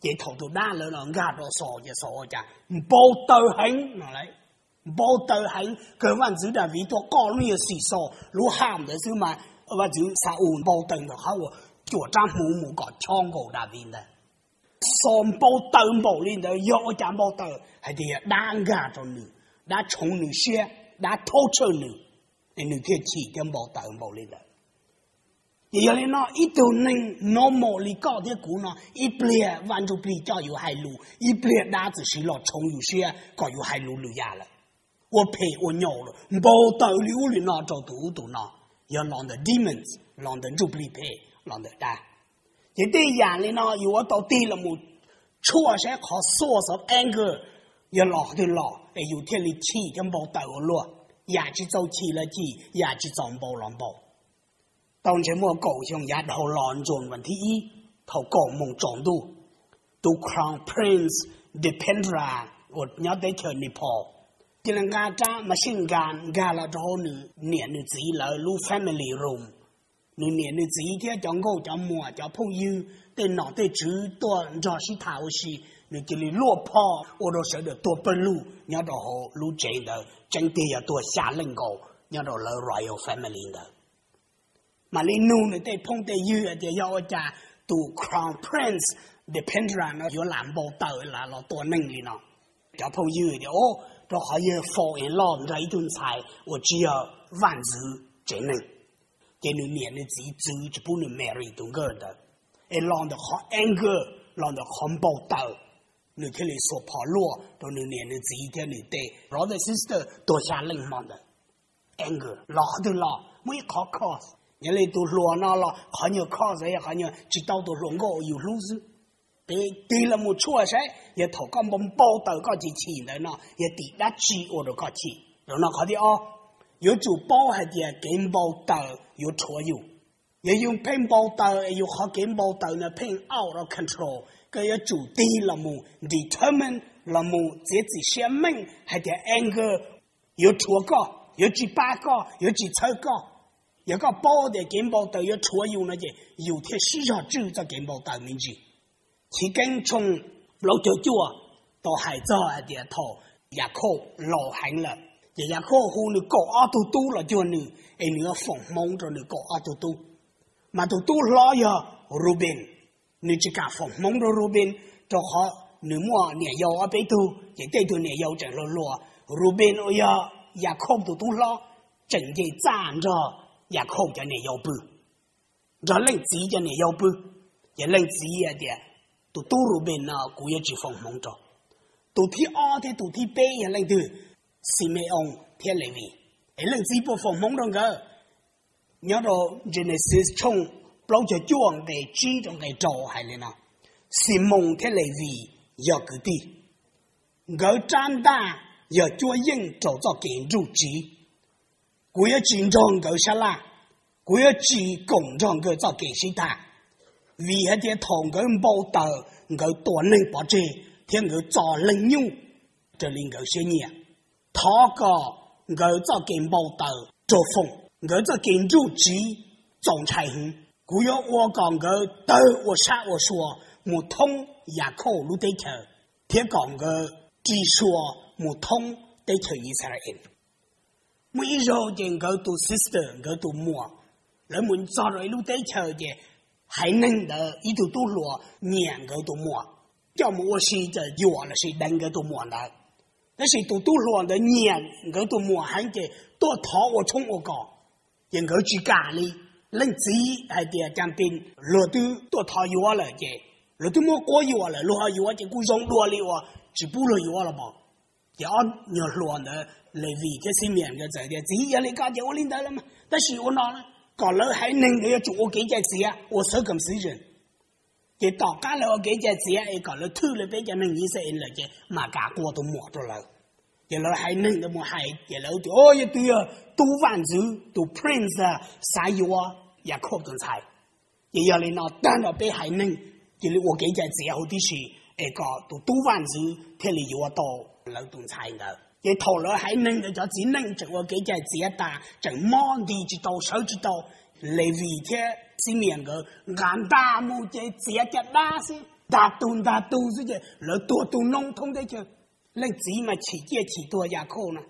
Ces thaum tus dab lawv los nkag rau Xaus ces Xaus ua cas? Npau taws heev no lauj. Npau taws heev, kawg vaj ntxwv Daviv tuaj qoj lub niag xim Xaus lub haj ntawd xwb mas vaj ntxwv Xa-ules npau taws ntawm qhov uas cuam rab hmuv mus kom chob nkaus Daviv ntag. Xaus npau taws npaum li ntawd yog ua cas npau taws? Hais tias yog dab nkag rau nws, dab tshoov nws siab, dab thaub tshawj nws, es nws thiaj chim thiab npau taws npaum li ntawd. Ces yog li no ib tug neeg normal li koj thiab kuv no, ib pliag Vaj Ntsujplig coj yus hais lus, ib pliag dab txawm siv los tshoov yus siab kom yus hais lus lwm yam lawm, ua phem ua nyaum lawm, npau taws li ub li no rau tus ub tus no, yog los ntawm demons, los ntawm ntsuj plig phem, los ntawm dab. Ces tej yam li no yus yuav tau tig los mus tshuaj saib qhov source of anger yog los twg los es yus thiaj li chim thiab npau taws ua luaj, yam tsis txaus chim los chim, yam tsis txaus npau los npau. Tau ntshe muaj kaum xyoo yav dhau los ntsuas vas thib ib, thaum kaum moos tsaus ntuj, tus Crown Prince Dipendra uas nyob teb chaws Nepal cia li nqa rab machine gun nkag los rau hauv nws niam nws txiv lawv lub family room. Nws niam nws txiv thiab cov nkauj cov muam cov phooj ywg tej nom tej tswv tuaj nrog sib tham ua si, nws cia li luaj phom ua rau sawv daws tuag pawg lug nyob rau hauv lub tsev ntawd, tseeb tiag yog tuag xya leej nkaus nyob rau lawv royal family ntawd. Mam li nug nws tej phooj tej ywg hais tias yog ua cas tus Crown Prince Dipendra no yuav lam npau taws lam los tua neeg li no. Cov phooj ywg tias, o, rau qhov yawg fall in love nrog ib tug ntxhais uas tsis yog vaj ntxwv tsev neeg. Ces nws niam nws txiv txwv tsis pub nws marry tus nkawj ntawd, es los ntawm qhov anger, los ntawm qhov npau taws, nws thiaj li xuas phom luaj rau nws niam nws txiv thiab nws tej brother sister tuag xya leej hmo ntawd. Anger los qhov twg los? Muaj ib qhov cause. Yog li tus hluas no los qhov nyuag cause yog qhov nyuag tsis tau tus hluas nkauj uas yus hlub xwb. Peb tig los mus tshuaj saib yog thaum koj npau npau taws koj chim chim ntawd no yog tim dab tsi ua rau koj chim. Zaum no qhov thib ob, yuav tsum paub hais tias kev npau taws yuav rhuav yus. Yog yus pheej npau taws es yus qhov kev npau taws ntawd pheej out of control, koj yuav tsum tig los mus determine, los mus txiav txim siab meej hais tias anger yuav rhuav koj, yuav tsis pab koj, yuav tsis txhawb koj. Yog koj paub tias kev npau taws yuav rhuav yus no ces yus thiaj sib zog tswj txoj kev npau taws me ntsis. Chiv Keeb tshooj plaub caug cuaj tau hais txog hais tias thaum Yakhauj laus heev lawm, ces Yakhauj hu nws kaum ob tug tub los cuag nws es nws yuav foom hmoov rau nws kaum ob tug tub. Mas tus tub hlob yog Reuben, nws tsis kam foom hmoov rau Reuben, rau qhov nws muaj niam yau ob peb tug, ces tej tug niam yau tseem hluas hluas. Reuben uas yog Yakhauj tus tub hlob tseem nce txaj nrog Yakhauj cov niam yau pw, nrog leej txiv cov niam yau pw. Ces leej txiv hais tias, tus tub Reuben no kuv yuav tsis foom hmoov rau. Tus thib ob thiab tus thib peb yog leej twg? Xime-oos thiab Levis. Es leej txiv puas foom hmoov rau nkawd? Nyob rau Genesis tshooj plaub caug cuaj nqe tsib rau nqe rau hais li no: Ximoos thiab Levis yog kwv tij, nkawd rab ntaj yog cuab yeej rau txoj kev nruj tsiv. Kuv yuav tsis nrog nkawd sab laj, kuv yuav tsis koom nrog nkawd txoj kev sib tham, vim hais tias thaum nkawd npau taws nkawd tua neeg pov tseg thiab nkawd txo leej nyuj raws li nkawd siab nyiam. Thov kom nkawd txoj kev npau taws raug foom, nkawd txoj kev nruj tsiv txaus ntshai heev. Kuv yuav ua kom nkawd tawg ua sab ua sua mus thoob Yakhauj lub teb chaws, thiab kom nkawd ri sua mus thoob teb chaws Yixalayees. Muaj ib zaug ces nkawd tus sister, nkawd tus muam, lawv mus txog rau ib lub teb chaws ces haiv neeg ntawd ib tug tub hluas nyiam nkawd tus muam, coj mus ua si coj yuam lossis deev nkawd tus muam ntawd. Tab sis tus tub hluas ntawd nyiam nkawd tus muam heev ces tuaj thov ua tshoob ua kos, ces nkawd tsis kam li. Leej txiv hais tias cas pes luag twb tuaj thov yuav lawm ces luag twb muab quab yuam lawm, luag ho yuav ces kuj zoo dua li uas tsis pub luag yuav los mas. Ces ob nyuag hluas ntawd Levis thiab Ximias nkawd txawm tias, txiv, yog li koj ces ua li ntawd los mas, tab sis ua no, kom lawv haiv neeg ntawd yuav tsum ua kev cai txiav, ua circumcision. Ces tom qab lawv ua kev cai txiav es kom lawv thwj li peb cov neeg Yixalayees lawm ces mam kam qua tus muam rau lawv. Ces lawv haiv neeg ntawd mus hais ces lawv tias, o, yog tus yog tub vaj ntxwv, tus prince xav yuav Yakhauj tus ntxhais. Ces yog li no tag nrho peb haiv neeg cia li ua kev cai txiav huv tib si es kom tus tub vaj ntxwv thiaj li yuav tau lawv tus ntxhais ntawd. Ces thaum lawv haiv neeg ntawd cov txiv neej tseem ua kev cai txiav tas, tseem mob nti tsis tau sawv tsis tau, Levis thiab Ximias nkawd nqa ntaj mus ces txiav caj dab xwb, ntaj tug ntaj tug xwb ces lawv tuag tu noob thoob teb chaws. Leej txiv mas chim ciaj chim tuag Yakhauj na.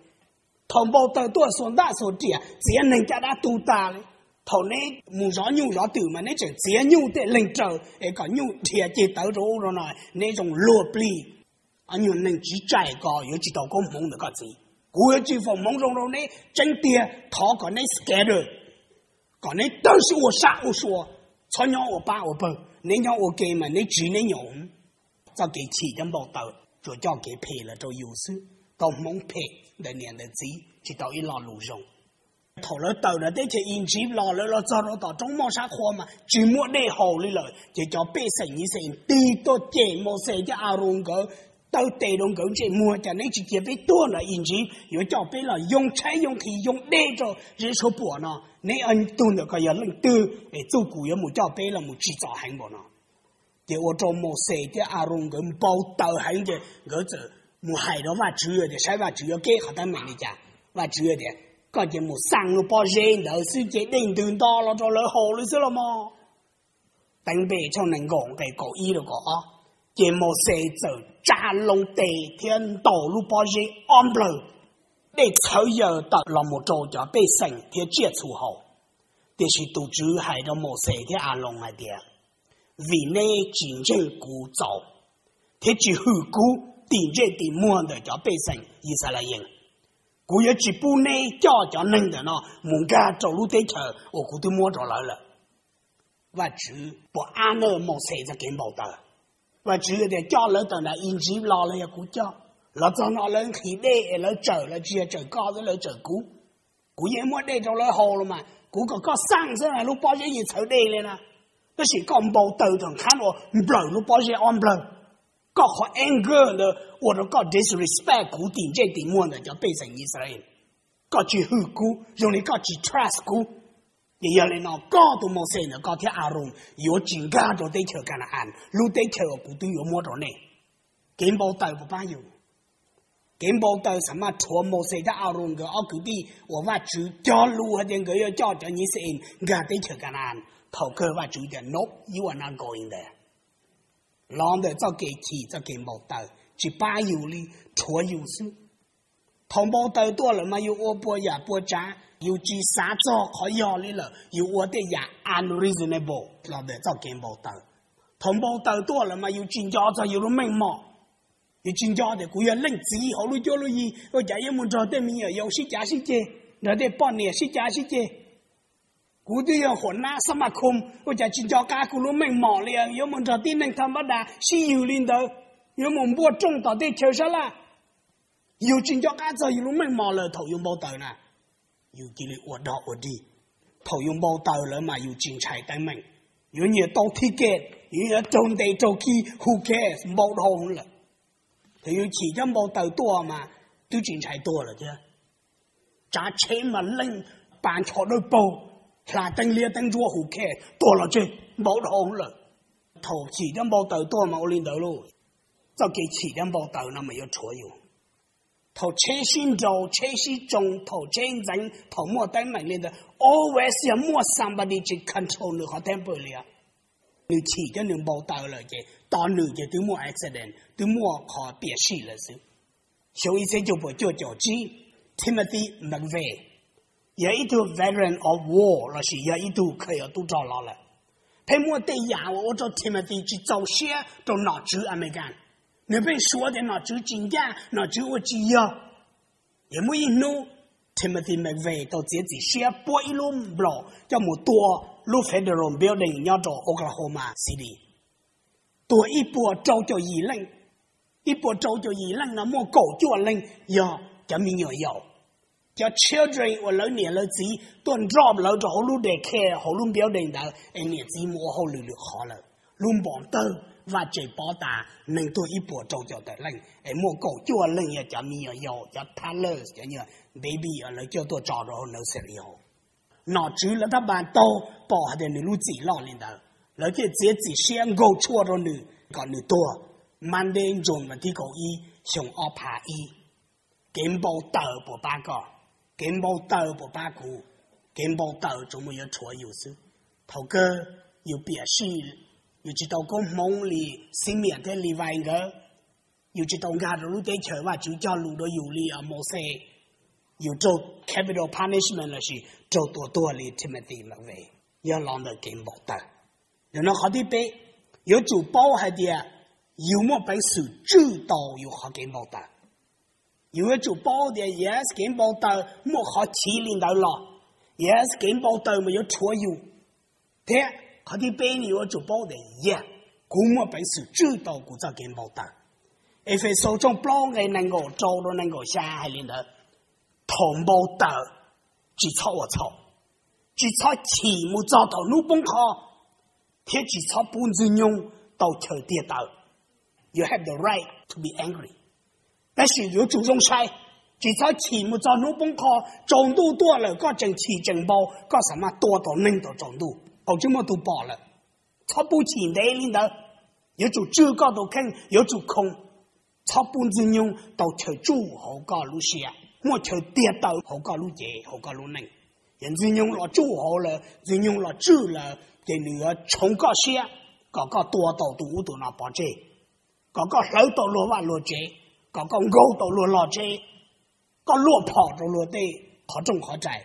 Thaum npau taws tuaj xuas ntaj xuas riam txiav neeg caj dab tu tas li. Thaum neb mus zov nyuj zov twm mas neb tseem txiav nyuj tej leeg raws es kom nyuj dhia ceg tawv rau ub rau no, neb zoo luag plig. Ob nyuag neeg tsiv tsaim ko yuav tsis tau koob hmoov ntawm koj txiv. Kuv yuav tsis foom hmoov zoo rau neb, tseeb tiag thov kom neb scatter, kom neb tawg sim ua sab ua sua, txhob nyob ua pab ua pawg. Neb nyob ua ke mas neb tsiv neb nyob. Txoj kev chim thiab npau taws tsuas coj kev phem los rau yus xwb, tau hmoov phem ntawm niam ntawm txiv, tsis tau ib lo lus zoo. Thaum lawv tawm ntawm teb chaws Iziv los, lawv los txog rau tom roob moj sab qhua mas tsis muaj dej haus li lawm, ces cov pej xeem Yixalayees tig tuaj cem Mauxes thiab Aaroos nkawd, taw tes rau nkawd ntsej muag, cas neb tsis cia peb tuag ntawm Iziv, yuav coj peb los yoo tshaib yoo nqhis yoo dej rau zeb suab puam no, neb ob tug ntawm ko yog leej twg es txuj kum yuav mus coj peb los mus tsim txom heev npaum no? Ces ua rau Mauxes thiab Aaroos nkawd npau taws heev ces nkawd txawm mus hais rau Vajtswv tias, saib Vajtswv yuav keb qhov teeb meem li cas. Vajtswv tias, koj cia mus xaj lub pob zeb ntawd xwb ces dej ntws nto los rau lawv haus li xwb los mas. Teev Npe tshooj nees nkaum nqe kaum ib rau kaum ob. Ces Mauxes txawm tsa loo tes thiab ntaus lub pob zeb ob nplawg, dej txhawv yaws tawm los mus rau cov pej xeem thiab tsiaj txhu haus. Tiam sis tus Tswv hais rau Mauxes thiab Aloos hais tias, vim neb tsis ntseeg kuv txaus thiab tsis hwm kuv tim ntsej tim muag ntawm cov pej xeem Yixalayees, Kuv yuav tsis pub neb coj cov neeg ntawm no mus nkag rau lub teb chaws uas kuv twb muab rau lawv lawm. Vajtswv puas ab nawj Mauxes txoj kev npau taws? Vajtswv tias coj lawv tawm nram Iziv los los yog kuv coj. Los txog no lawv nqhis dej es lawv tsawm, lawv tsis yog tsawm koj xwb, lawv tsawm kuv. Kuv yeej muab dej rau lawv haus los mas kuv kom koj xaj xwb na, lub pob zeb yeej txhawv dej li na. Tab sis koj npau taws thaum nqhab uas nplawm lub pob zeb ob nplawg. Koj qhov anger ntawd ua rau koj disrespect kuv tim ntsej tim muag ntawm cov pej xeem Yixalayees. Koj tsis hwm kuv, zoo li koj tsis trust kuv. Ces yog li no koj tus Mauxes ntawm koj thiab Aaron yuav tsis nkag rau teb chaws Ka na-as, lub teb chaws uas kuv twb yuav muab rau nej. Kev npau taws puas pab yus? Kev npau taws xam maj rhuav Mauxes thiab Aaron nkawd ob kwv tij uas Vajtswv cog lus hais tias nkawd yuav coj cov Yixalayees nkag teb chaws Ka na-as. Thaum kawg Vajtswv tias nope, you are not going there. Los ntawm txoj kev chim, txoj kev npau taws tsis pab yus li, rhuav yus xwb. Thaum npau taws tuaj lawm mas yus ua puas yam puas tsav, yus tsis xav txog qhov yog li lawm, yus ua tej yam unreasonable los ntawm txoj kev npau taws. Thaum npau taws tuaj lawm mas yus tsis nco txog yus lub meej mom. Yus tsis nco tias kuv yog leej txiv hauv lub cuab lub yig, ua cas yuav mus nrog tej me nyuam yaus sib cav sib ceg, nrog tej poj niam sib cav sib ceg. Kuv twb yog huam nab xab mas khum, ua cas tsis nco qab kuv lub meej mom li, yuav mus nrog tib neeg thaj npab das sib yws li ntawd, yuav mus npuaj rooj tom tej chaw sab laj. Yus tsis nco qab txog yus lub meej mom lawm thaum yus npau taws na, yus cia li ua dog ua dig. Thaum yus npau taws lawm mas yus tsis ntshai teeb meem. Yuav nyiam tau ticket, yuav nyiam raug ntes raug khi, who cares, npau dhau lawm. Thaum yus chim cov npau taws tuaj mas twb tsis ntshai tuag lawm thiab. Tsav tsheb mas leej pas ncho dawb paug, hla teeb liab teeb ntsuab, who cares, tuag los tseg, npau dhau lawm. Thaum chim cov npau taws tuaj mas ua li ntawd lauj. Txoj kev chim cov npau taws no mas yuav rhuav yus. Thaum tsheb sib nraus, tsheb sib tsoo, thaum tsheb ntxeev, thaum muaj teeb meem li ntawd, always yog muaj somebody tsis control nws qhov temper li os. Nws chim cov nws npau taws lawm ces tos nws ces twb muaj accident, twb muaj qhov piam sij lawm xwb. Xyoo ib txhiab cuaj puas cuaj caum tsib, Timothy McVeigh yog ib tug veteran of war lossis yog ib tug kha yos tub rog los lawm. Pheej muaj tej yam uas ua rau Timothy tsis txaus siab rau nom tswv Amelikas. Nws pheej suav tias nom tswv tsis ncaj, nom tswv ua tsis yog. Ces muaj ib hnub Timothy McVeigh tau txiav txim siab puab ib lub nplaum coj mus tua lub Federal Building nyob rau Oklahoma City. Tuag ib puas rau caum yim leej. Ib puas rau caum yim leej no muaj kaum cuaj leej yog cov me nyuam yaus. Cov children uas lawv niam lawv txiv tuaj nroj lawv rau hauv lub daycare hauv lub building ntawd es niam txiv mus ua hauj lwm lwm qhov lawm. Lub npoo tawg, vaj tse pob tas, neeg tuag ib puas rau caum tawm leej es muaj kaum cuaj leej yog cov me nyuam yaus, cov toddlers, cov nyuag baby uas lawv coj tuaj tso rau hauv nursery home. Nom tswv lawv tab pas taug pom hais tias nws lub txim loj li ntawd, lawv thiaj txiav txim siab nkaug tshuaj rau nws kom nws tuag. Monday, June vas thib kaum ib, xyoo ob phav ib. Kev npau taws puas pab koj? Kev npau taws puas pab kuv? Kev npau taws tsuas muaj yuav rhuav yus xwb. Thaum kawg yus piam sij, yus tsis tau koob hmoov li Ximiam thiab Livais nkawd. Yus tsis tau nkag rau lub teb chaws Vajtswv cog lus rau yus li Mauxes. Yus raug capital punishment lossis raug tua tuag li Timothy McVeigh, yog los ntawm kev npau taws. Yog no qhov thib peb, yuav tsum paub hais tias yus muaj peev xwm tswj tau yus qhov kev npau taws. Yus yuav tsum paub tias yes, kev npau taws muaj qhov chiv li ntawd los, yes, kev npau taws mas yuav rhuav yus. Thiab qhov thib peb ne, yuav tsum paub tias yes, kuv muaj peev xwm tswj tau kuv txoj kev npau taws. Efexus tshooj plaub nqe nees nkaum rau rau nees nkaum xya hais li ntawd, thaum npau taws tsis txhob ua txhaum, tsis txhob chim mus txog thaum hnub poob qho, thiab tsis txhob pub Ntxwg Nyoog tau chaw tiag taw. You have the right to be angry, tab sis yuav tsum zoo sai. Tsis txhob chim mus txog hnub poob qho. Tsaus ntuj tuaj lawm koj tseem chim tseem npau, koj xam maj tua tau neeg tau tsaus ntuj, thaum tsis muaj tus pom lawm. Txhob pub chim ntev li ntawd. Yuav tsum tswj koj tus kheej, yuav tsum khoo. Txhob pub Ntxwg Nyoog tau chaw tsuj hauv koj lub siab. Muaj chaw tiag taw hauv koj lub cev, hauv koj lub neej. Yog Ntxwg Nyoog los tsuj hauv lawm, Ntxwg Nyoog los tswj lawm, ces nws yuav tshoov koj siab kom koj tua tau tus ub tus no pov tseg, kom koj hlawv tau luag vaj luag tsev, kom koj nkaug tau luag log tsev, koj luaj phom rau luag tej qhov rooj qhov rais.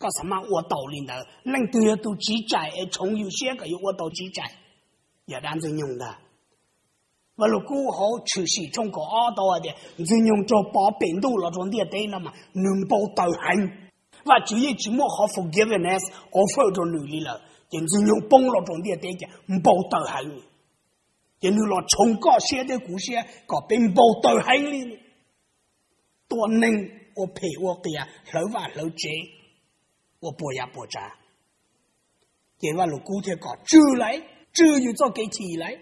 Koj xam maj ua tau li ntawd. Leej twg yog tus tsiv tsaim es tshoov yus siab kom yus ua tau tsiv tsaim? Yog dab Ntxwg Nyoog ntag. Vaj Lug Kub hauv Tshwm Sim tshooj kaum ob tau hais tias Ntxwg Nyoog raug pov pem ntuj los rau ntiaj teb no mas nws npau taws heev. Vajtswv yeej tsis muab qhov forgiveness offer rau nws li lawm, ces Ntxwg Nyoog poob los rau ntiaj teb ces npau taws heev. Ces nws los tshoov koj siab thiab kuv siab kom peb npau taws heev li, tua neeg, ua phem ua qias, hlawv vaj hlawv tsev, ua puas yam puas tsav. Ces Vaj Lug Kub thiaj kom tswj lawm, tswj yus txoj kev chim lawm.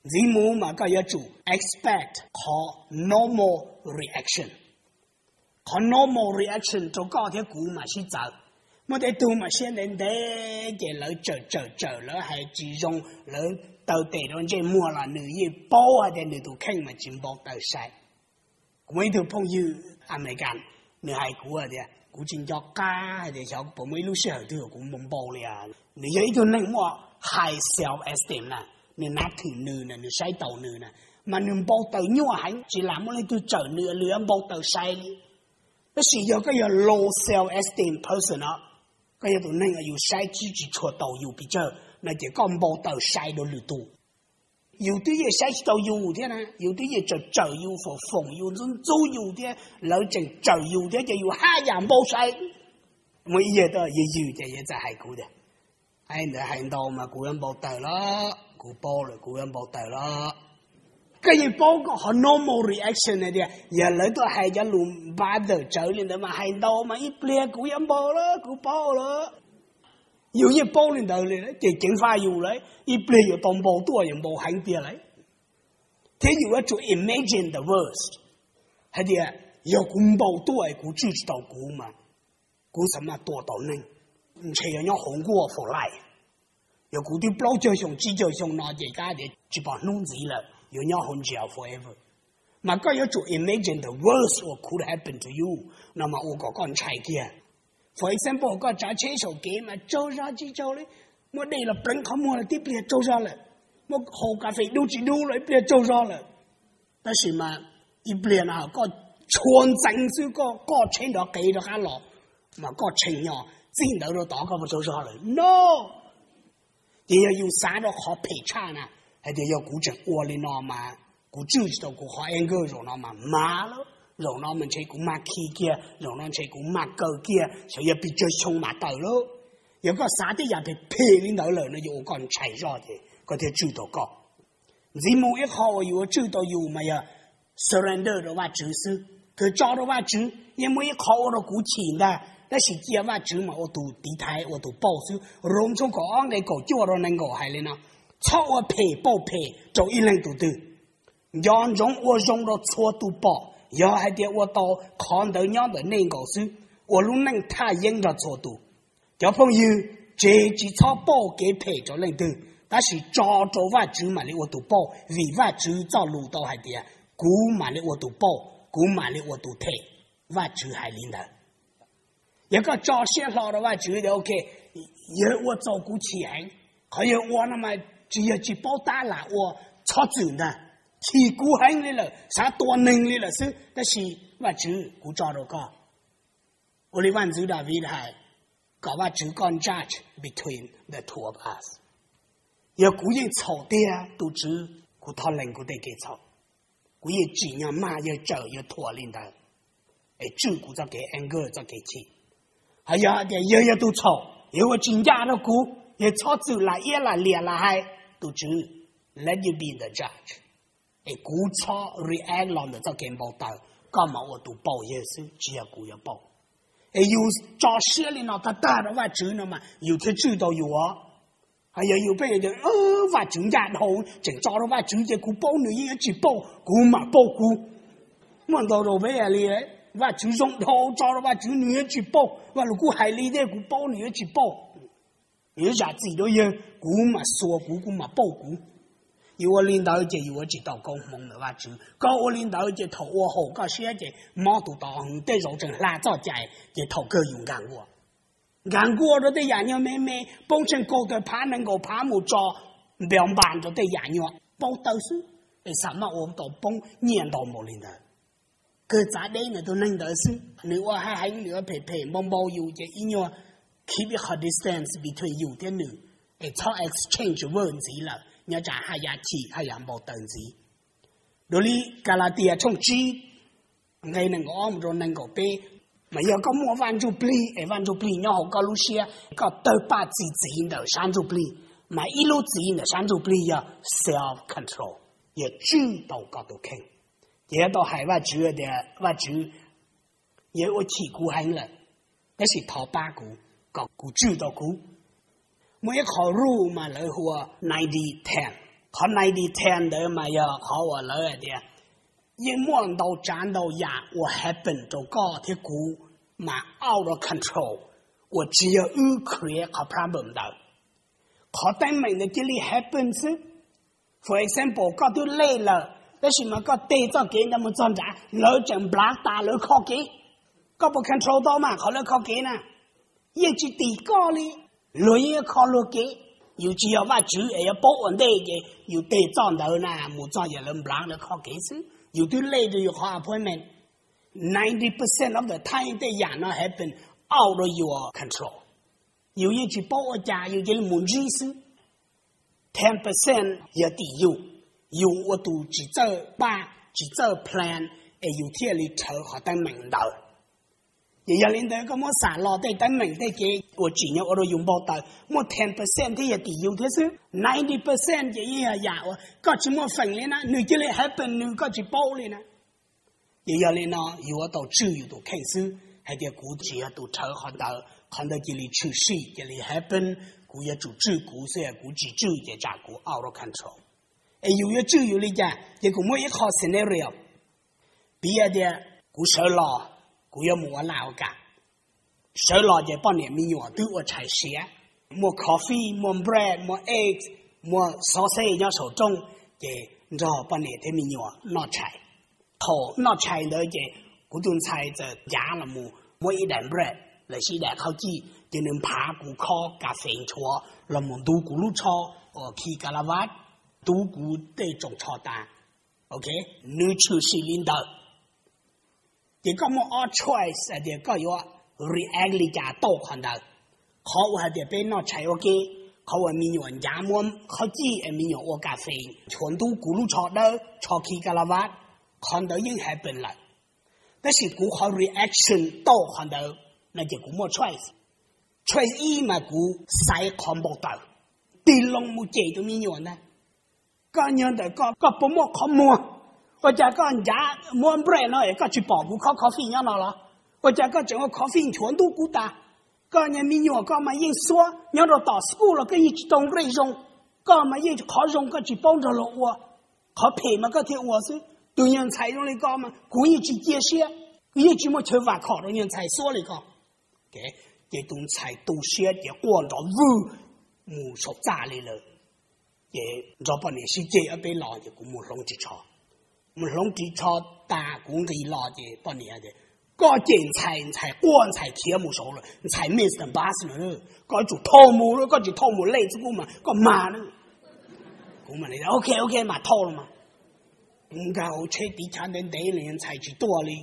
Ntxiv mus mas koj yuav tsum expect qhov normal reaction. Qhov normal reaction rau koj thiab kuv mas sib txawv. Muaj tej tug mas siab ntev ntev ces lawv tsawm tsawm tsawm, lawv hais tsis zoo, lawv taw tes rau ntsej muag los nws yeej paub hais tias nws tus kheej mas tsis npau taws sai. Kuv muaj ib tug phooj ywg American, nws hais kuv tias kuv tsis nco qab hais tias xyov puas muaj ib lub sij hawm twg kuv npau npau li. Nws yog ib tug neeg muaj high self esteem na, nws nab thwm nws na, nws saib taus nws na, mas nws npau taws nyuaj heev, tsis lam muaj leej twg tsawm nws li, npau taws sai li. Tab sis yog koj yog low self esteem person no, koj yog tus neeg yus saib tsis tshua taus yus pes tsawg no ces koj npau taws sai rau lwm tus. Yus twb yeej saib tsis taus yus thiab na, yus twb yeej tsawm tsawm yus, foom foom yus, ntxub ntxub yus thiab lawv tseem tsawm yus thiab ces yus haj yam npau sai. Muaj ib yam tuaj yws yws ces yawg txawm hais kuv tias, ntawd hais ntau mas kuv yuav npau taws los, kuv paub lawm kuv yuav npau taws los. Koj yeej paub koj qhov normal reaction hais tias yog lawv tuaj hais cov lus npav tawm tsawv li ntawd mas hais ntau mas ib pliag kuv yuav npau lawm, kuv paub lawm. Yus yeej paub li ntawd li ces ceev faj yus lawm, ib pliag yuav tau npau tuaj yuav npau heev tiag lawm. Thiab yus yuav tsum imagine the worst, hais tias yog kuv npau tuaj kuv tswj tsis tau kuv mas kuv xav mas tua tau neeg, ntshe yuav nyob hauv nkuaj for life. Yog kuv twb plaub caug xyoo tsib caug xyoo no ces kab tias tsis pom hnub ntxiv lawm, yuav nyob hauv jail forever. Mas koj yuav tsum imagine the worst what could happen to you no mas ua kom koj ntshai kiag. For example, koj tsav tsheb saum kev mas tsaug zog tsis tsaug li, muaj dej los pleev qhov muag los tib pliag tsaug zog lawm, muaj haus kas fes dub tsis dub los ib pliag tsaug zog lawm. Tab sis mas ib pliag no koj tshua ntxeev xwb, koj koj tsheb nrov qev rov qab los, mas koj tshee nyo txij ntawd rau tod koj puas tsaug zog lawm no? Ces yog yus xav rau qhov phem tshaj na, hais tias yog kuv tseem ua li no mas kuv tswj tsis tau kuv qhov anger zaum no mas mas lawm, zaum no mas ntshe kuv mag khi kiag, zaum no ntshe kuv mag kaw kiag, xyov yog pes tsawg xyoo mam tawm lawm. Yog koj xav tej yam phem phem li ntawd lawm no yuav ua koj ntshai zoj ces koj thiaj tswj tau koj. Ntxiv mus ib qho uas yuav tswj tau yus mas yog surrender rau Vajtswv xwb, kawg tso rau Vajtswv. Yeej muaj ib qho ua rau kuv chim ntag, tab sis cia Vajtswv mas ua tus tiv thaiv ua tus pauj xwb. Roos tshooj kaum ob nqe kaum cuaj rau nees nkaum hais li no: Txhob ua phem pauj phem rau ib leeg tus twg. Nco ntsoov ua zoo rau txhua tus pom, yog hais tias ua tau qhov ntawd nyob ntawm nej nkaus xwb, ua lub neej thaj yeeb nrog txhua tus. Cov phooj ywg, tseg tsis txhob pauj kev phem rau leej twg, tab sis tso rau Vajtswv mam li ua tus pauj, vim Vajtswv txoj lus tau hais tias kuv mam li ua tus pauj, kuv mam li ua tus them. Vajtswv hais li ntawd. Yog koj tso siab hlo rau Vajtswv tias ok, yawg ua txaus kuv chim heev, qhov yawg ua no mas tsis yog tsis paub tab lam ua, txhob txwm ntag, chim kuv heev li lawm, xav tua neeg li lawm xwb, tab sis Vajtswv, kuv tso rau koj. Ua li vaj ntxwv Daviv hais, kom Vajtswv koj judge between the two of us. Yog kuv yeej txhaum tiag tus Tswv, kuv thov lees kuv tej kev txhaum. Kuv yeej tsim nyog mag yawg tsawm yawg thuam li ntawd, es tswj kuv txoj kev anger txoj kev chim. Ho yog hais tias yawg yog tus txhaum, yawg ua tsis ncaj rau kuv, yawg txhob txwm lam iab lam liam lam hais, tus Tswv, let you be the judge. Es kuv txhob react los ntawm txoj kev npau taws, koj mas ua tus pauj yawg xwb, tsis yog kuv yuav pauj. Es yus tso siab li no tag tag rau Vajtswv no mas yus thiaj tswj tau yus os. Ho yog yus pheej tias Vajtswv ncaj dhau, tseem tso rau Vajtswv ces kuv paub nws yeej yuav tsis pauj, kuv mam pauj kuv. Muaj ntau rau peb li, Vajtswv zoo dhau, tso rau Vajtswv nws yuav tsis pauj, Vaj Lug Kub hais li thiab kuv paub nws yuav tsis pauj. Nws yuav zam txim rau yawg, kuv mam xuas kuv, kuv mam pauj kuv. Yus ua li ntawd ces yus yuav tsis tau koob hmoov ntawm Vajtswv. Koj ua li ntawd ces thaum ua haum koj siab ces mob tus tod heev, tej zaum tseem hla txoj cai ces thaum kawg yus nkag nkuaj. Nkag nkuaj rau tej yam nyuag me me, poob tsheej kaum tawm phav nees nkaum phav mus tso npeos npas rau tej yam nyuag paub taw xwb, es xam maj ua tau poob nyiaj ntau npaum li ntawd. Kawg txav deb ntawm tus neeg ntawd xwb, nws ua haj heev, nws ua phem phem npau npau yus ces ib nyuag keep ib qho distance between yus thiab nws, es txhob exchange word ntxiv lawm, nyob tsam haj yam chim haj yam npau taws ntxiv. Dua li Kalatias tshooj tsib nqe nees nkaum ob mus rau nees nkaum peb, mas yog koj muaj Vaj Ntsujplig es Vaj Ntsujplig nyob hauv koj lub siab, koj tawg paj txi txiv ntawm sab ntsuj plig, mas ib lub txiv ntawm sab ntsuj plig yog self control, yog tswj tau koj tus kheej. Ces yuav tau hais Vajtswv tias, Vajtswv, yog ua chim kuv heev lawm, tab sis thov pab kuv kom kuv tswj tau kuv. Muaj ib qho rule mas lawv hu ua ninety ten. Qhov ninety ten ntawd mas yog qhov uas lawv hais tias yeej muaj ntau tsav ntau yam uas happen rau koj thiab kuv mas out of control, uas tsis yog wb create qhov problem ntawd. Qhov teeb meem ntawd cia li happen xwb. For example, koj twb lej lawm, tab sis mas koj tes txoj kev ntawd mus txog nrad, lawv tseem nplav tas lawv kho kev. Koj puas control tau mas qhov lawv kho kev na? Yeej tsis tim koj li. Luag yeej kho luag kev. Yus tsis yog Vajtswv es yuav paub ua ntej ces yus tes txoj ntawd na mus txog yam lawv nplav lawv kho kev xwb. Yus twb lej rau yus qhov appointment. Ninety percent of the time tej yam no happen out of your control. Yus yeej tsis paub ua cas, yus cia li mus ntsib xwb. Ten percent yog tim yus, yus ua tus tsis txawj pab, tsis txawj plan, es yus thiaj li rhawv qhov teeb meem ntawd. Ces yog li ntawd koj muab xam los tej teeb meem tej kev uas tsim nyog ua rau yus npau taws, muaj ten percent thiab yog tim yus thiab xwb, ninety percent ces yeej yog yam uas koj tsis muaj feem li na, nws cia li happen, nws koj tsis paub li na. Ces yog li no yuav tau tswj yus tus kheej xwb, hais tias kuv tsis yog tus rhawv qhov ntawd, qhov ntawd cia li tshwm sim, cia li happen, kuv yuav tsum tswj kuv xwb, kuv tsis tswj ces tsam kuv out of control. Es yus yuav tswj yus li cas? Ces kuv muaj ib qho scenario. Piv tias kuv sawv los, kuv yuav mus ua laj ua kam. Sawv los ces poj niam me nyuam twb ua tshais siav, muaj coffee, muaj bread, muaj eggs, muaj sausage nyob saum rooj, ces nrog poj niam thiab me nyuam noj tshais. Thaum noj tshais ntawd ces kuv tus ntxhais txawm ncav los mus muab ib daim bread los sis ib daim qhaub cij, ces nws nphav kuv khob kas fes nchuav los mus ntub kuv lub tsho uas khi ka la vaj, ntub kuv tej tsoos tsho tas. Ok, nws tshwm sim li ntawd. Ces koj muaj ob choice hais tias koj yuav react li cas tau qhov ntawd. Qhov uas hais tias peb noj tshais ua ke, qhov uas me nyuam ncav muab qhaub cij es me nyuam ua kas fes nchuav ntub kuv lub tsho dawb, tsho khi ka la vaj, qhov ntawd yeej happen lawm. Tab sis kuv qhov reaction tau qhov ntawd no ces kuv muaj choice. Choice ib mas kuv xaiv qhov npau taws, tig loo mus cem tus me nyuam ntag. Koj nyob ntawm koj, koj puas muaj qhov muag? Ua cas koj ncav muab bread no es koj tsis pom kuv khob coffee nyob no los? Ua cas koj tseem ua coffee nchuav ntub kuv tas? Koj niag me nyuam koj mas yeej xuab, nyob rau tom school los koj yeej tsis tau nqe zoo. Koj mas yeej qhov zoo koj tsis paub nrog luag ua, qhov phem mas koj thiaj ua xwb. Tus nyuag ntxhais zoo li koj mas kuv yeej tsis cia siab, kuv yeej tsis muaj chaw vam khom rau nyuag ntxhais xuab li koj. Ces tus ntxhais tu siab ces quaj nrov vwg mus saum txaj li lawm. Ces nrog poj niam sib ceg ob peb los ces kuv mus hloov ris tsho. Mus hloov ris tsho tas kuv nqis los ces poj niam tias, koj cem ntxhais, ntxhais quaj ntxhais khiav mus saud lawm, ntxhais miss the bus no, koj yuav tsum thauj mus, koj tsis thauj mus lej xwb kuv mas koj mag na. Kuv mas, ok ok, mam thauj los mas. Kuv nkag hauv tsheb tiv chav ntev ntev los ntxhais tsis tuaj li.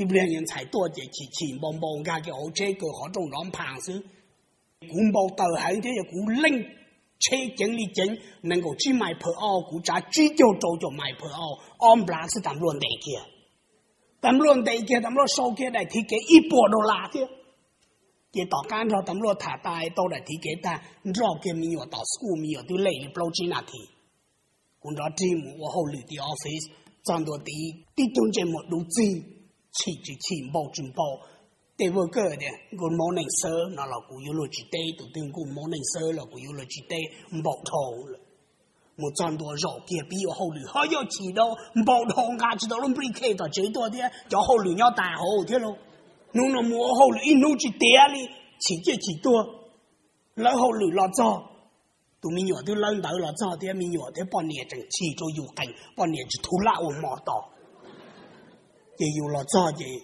Ib pliag ntxhais tuaj ces chim chim npau npau nkag kiag hauv tsheb kaw qhov rooj nrov nphaas xwb. Kuv npau taws heev thiab yog kuv leej tsheb ceev li ceev, nees nkaum tsib mais per hour, kuv tsav tsib caug rau caum mais per hour, ob nplab xwb tas npluaj ntes kiag. Tas npluaj ntes kiag tas npluaj sau kiag daim thiv kev ib puas dollar thiab. Ces tom qab nrog tas npluaj tham tas tau daim thiv kev tag, nrog kiag me nyuam tom school, me nyuam twb lej li plaub tsib nas this. Kuv nrov rig mus ua hauj lwm tim office, txog ntua tid tib tug ntsej muag dub txig, chim tsis chim npau tsis npau. Tej worker tias good morning sir no los kuv yuav luag tsis teb, tus twg good morning sir los kuv yuav luag tsis teb, npau dhau lawm. Mus txog ntua zaum kiag pib ua hauj lwm ho yog chim dhau, npau dhau nqa tsis tau lub briefcase tom tsev tuaj thiab, cov hauj lwm nyob tas hauv thiab lauj. Hnub no mus ua hauj lwm ib hnub tsis tiav li, chim ciaj chim tuag. Lawv hauj lwm los txog, tus me nyuam twb lawb ntawv los txog thiab, me nyuam thiab poj niam tseem chim rau yus qees, poj niam tsis thu laj ua hmo tos. Ces yus los txog ces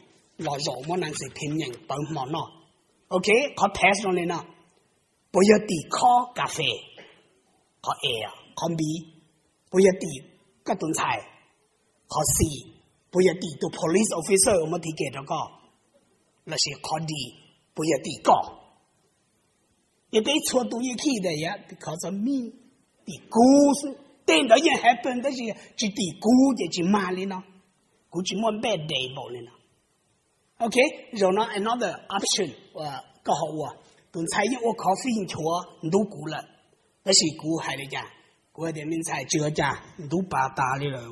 los zaum muab nas this this nyeem pawv hmo noj. Ok, qhov test zoo li no. Puas yog tim khob kas fes? Qhov A. Qhov B, puas yog tim koj tus ntxhais? Qhov C, puas yog tim tus police officer uas muab thiv kev rau koj? Lossis qhov D, puas yog tim koj? Ces peb txhua tus yeej khij tias yog tim koj xwb, tim kuv xwb. Tej ntawd yeej happen tab sis tsis tim kuv ces tsis mag li no. Kuv tsis muaj bad day npaum li no. Ok, zaum no another option, koj ho ua. Tus ntxhais yeej ua coffee nchuav ntub kuv lawm, tab sis kuv hais li cas? Kuv hais tias, me ntxhais, tsis ua cas, ntub pas tas li lawm,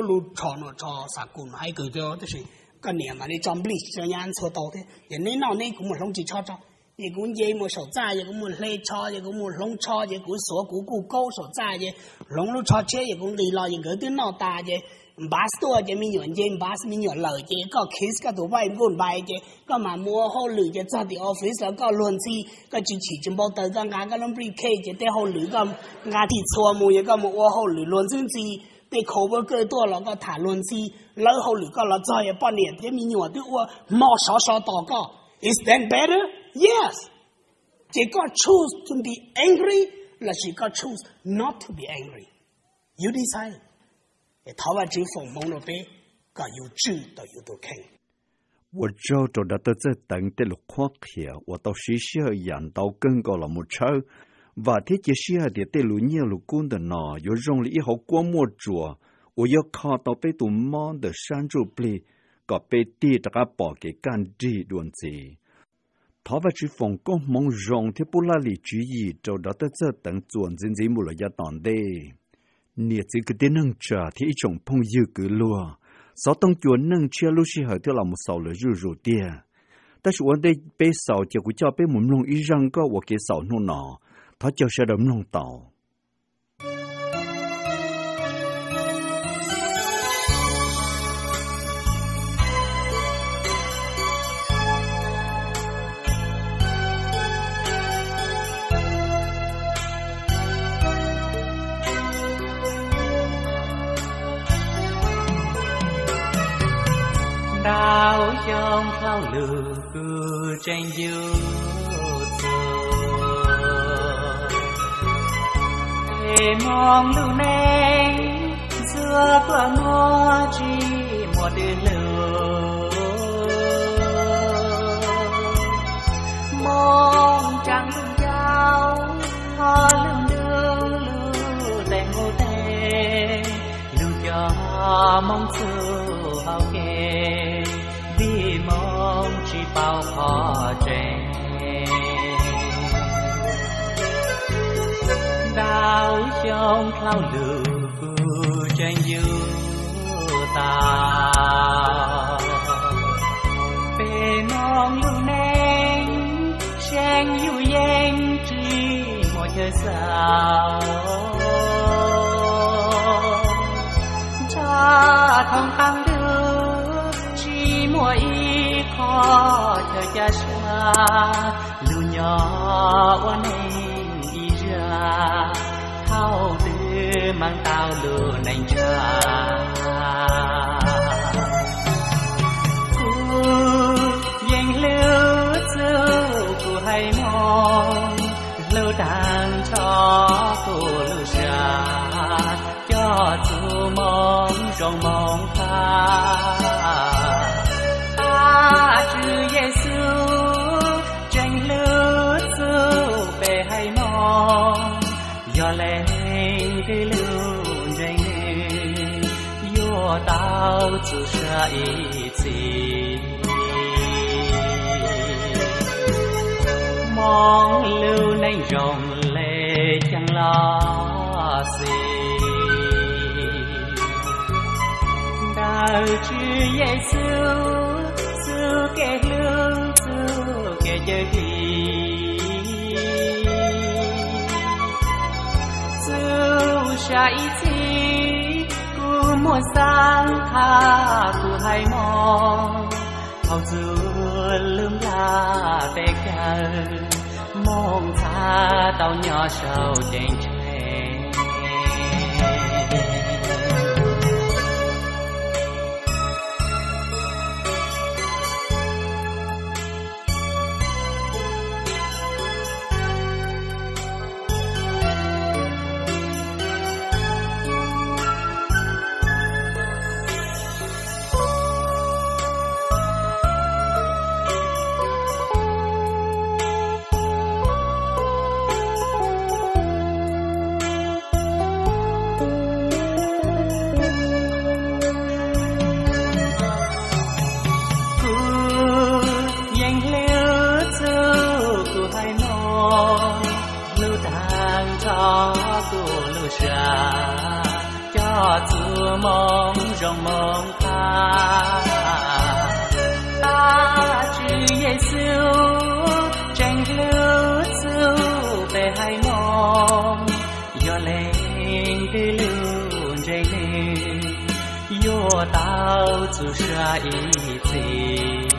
lub tsho no tsho xav kuv no haib kawg thiab, tab sis koj niam mam li tso bleach tso nyab ntxhua tau thiab. Ces neb noj neb, kuv mus hloov ris tsho tso. Ces kuv nce mus saum txaj, ces kuv mus hle tsho, ces kuv mus hloov tsho, ces kuv xuav kuv kuj kaub saum txaj, ces hloov lub tsho tshiab, ces kuv nqis los, ces nkawd twb noj tas, ces npav tuaj, ces me nyuam nce npav, me nyuam lawm, ces koj kiss koj tus vaij nkuj npais, ces koj mam mus ua hauj lwm, ces txog tim office los koj luag ntxhi, koj tsis chim tsis npau taws, koj nqa koj lub briefcase, ces tej hauj lwm koj nqa txhij txhua mus, ces koj mus ua hauj lwm luag ntxwb ntxi. Tej coworker tuaj los koj tham luag ntxhi, lawb hauj lwm koj los txog, yog poj niam thiab me nyuam twb ua hmo sov so tos koj. Is that better? Yes. Ces koj choose to be angry lossis koj choose not to be angry? You decide. Thov Vajtswv foom hmoov rau peb kom yus tswj tau yus tus kheej. Ua tsaug rau Dr. Txawj Teev tej lus qhuab qhia uas tau siv sij hawm yam ntau kawg nkaus los mus tshawb. Vam thiab cia siab hais tias tej lus nyiaj lus kub ntawm no yuav zoo li ib hauv kuab muaj tsuas uas yuav kho tau peb tus mob ntawm sab ntsuj plig kom peb tig rov qab pom kev kaj nrig dua ntxiv. Thov Vajtswv foom koob hmoov zoo thiab pub laj lim tswv yim rau Dr. Txawj Teev txuas ntxiv ntxiv mus lawm yav tom ntej. Niam txiv kwv tij neej tsa thiab ib tsoom phooj ywg kwv luag, xov tooj cua neej tshiab lub sij hawm thiaj los mus xaus lawm zuj zus tiag. Tab sis ua ntej peb xaus ces kuv coj peb mus mloog ib zaj nkauj ua kev xaus hnub no. Thov caw sawv daws mloog tau. Ntau xyoo dhau los kuv tseem yug txuas, es moo lub neej ntxuav kua muag tsis muaj twg hlub. Moo tsaam lub ncauj, ho lub ntuj lub teb nqug teg, lub cov moo txuj hauv kev, vim moo tsis paub qhov tseeb. Ntau xyoo dhau los kuv tseem yug tau, peb moo lub neej tseem yug yeej tsis muaj chaw xaus. Ntshav thooj qab ntuj tsis muaj ib qho chaw ca sab, lub nyob ua neeg ib zaj, thaum twg meej tau lub neej ntshav. Kuv yeej hlub txuj kuv haiv Hmoob, hlub tag nrho kuv lub zaj, coj txuj moo zoo moo qab. Tab Tswv Yexus tseem hlub txuj peb haiv Hmoob, yog leej twg lub ntsej muag yuav tau txuj sa ib txhis. Hmoob lub neej zoo le ceev los xis, ntawm Tswv Yexus txuj kev hlub txuj kev cawm dim. Txuj sa ib txhis kuv muaj xaav qha kuv haiv Hmoob, thaum txug lub nplaj teb kawg, Hmoob txhaj tau nyob saum ceeb tsheej. Cov txuj moo zoo moo qab, tab Tswv Yexus tseem hlub txuj peb haiv Hmoob. Yog leej twg lub ntsej muag yuav tau txuj sa ib txhis,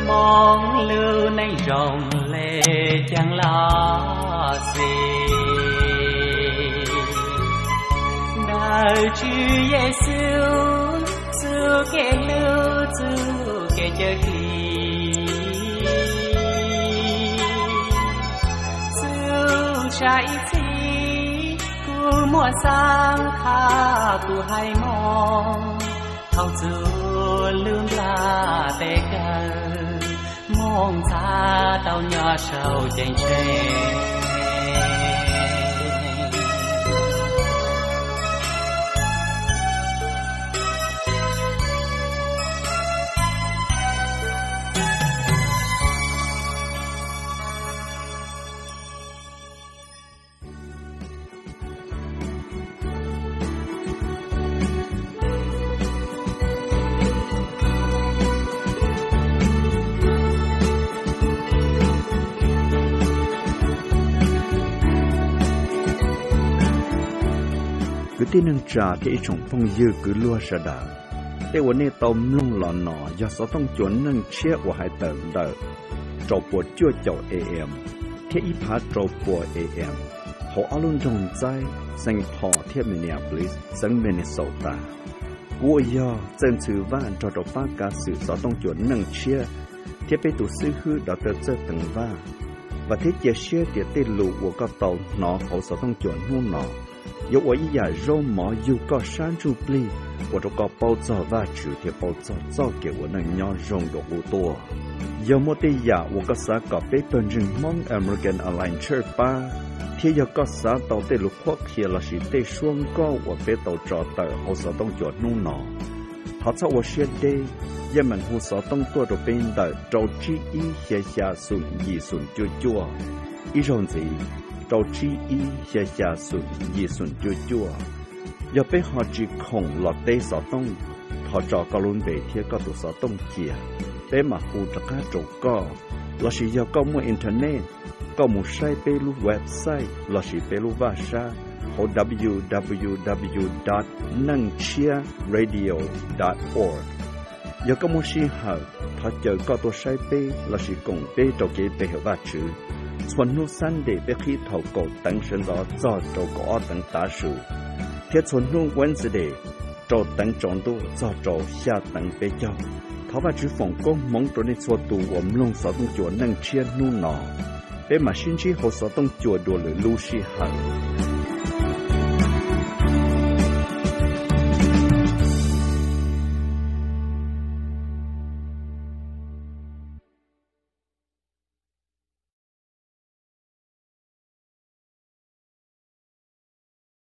Hmoob lub neej zoo le caag los xij. Ntawm Tswv Yexus txuj kev hlub txuj kev cawm dim, txuj sa ib txhis kuj muaj xaav qha tus haiv Moob. Thaum txug lub nplaj teb kawg, Moob txav tau nyob sau ceeb tsheej. Kwv tij neej tsa thiab ib tsoom phooj ywg kwv luag sawv daws, tej uas nej tau mloog los no yog xov tooj cua Neej Tshiab uas hais tawm ntawm rau puas cuaj caum A M thiab ib phav rau puas A M hauv ob lub nroog Ntxaib, Saint Paul thiab Minneapolis, xeev Minnesota. Kuv uas yog Txawj Ntxhw Vaj nrog rau pab kav xwm xov tooj cua Neej Tshiab thiab peb tus xib hwb Doctor Txawj Teev Vaj, vam thiab cia siab tias tej lus uas koj tau hnov hauv xov tooj cua hnub no yuav ua ib yam zaub mov yug koj sab ntsuj plig, ua rau koj paub txog Vajtswv thiab paub txog txoj kev ua neej nyob zoo dua qub tuaj. Yog muaj tej yam uas koj xav kom peb pawg ntseeg Hmoob American Alliance Church pab, thiab yog koj xav tau tej lus qhuab qhia lossis tej suab nkauj uas peb tau tso tawm hauv xov tooj cua hnub no, thov txhob ua siab deb, yeej meem hu xov tooj tuaj rau peb ntawm rau tsib ib xya xya xoom yim xoom cuaj cuaj. Ib zaug ntxiv, rau tsib ib xya xya xoom yim xoom cuaj cuaj. Yog peb ho tsis khoom los teb xov tooj, thov tso koj lub npe thiab koj tus xov tooj cia, peb mam hu rov qab rau koj. Lossis yog koj muaj internet, koj mus saib peb lub website lossis peb lub vaj sab hauv W W W dot neej tshiab radio dot org. Yog koj muaj sij hawm, thov caw koj tuaj saib peb lossis koom peb rau kev pe hawm Vajtswv txhua hnub Sunday peb qhib thaum kaum teev sawv ntxov txog rau kaum ob teev tav su, thiab txhua hnub Wednesday rau teev tsaus ntuj txog rau xya teev peb caug. Thov Vajtswv foom koob hmoov rau nej txhua tus uas mloog xov tooj cua Neej Tshiab hnub no. Peb mam sib ntsib hauv xov tooj cua dua lwm lub sij hawm.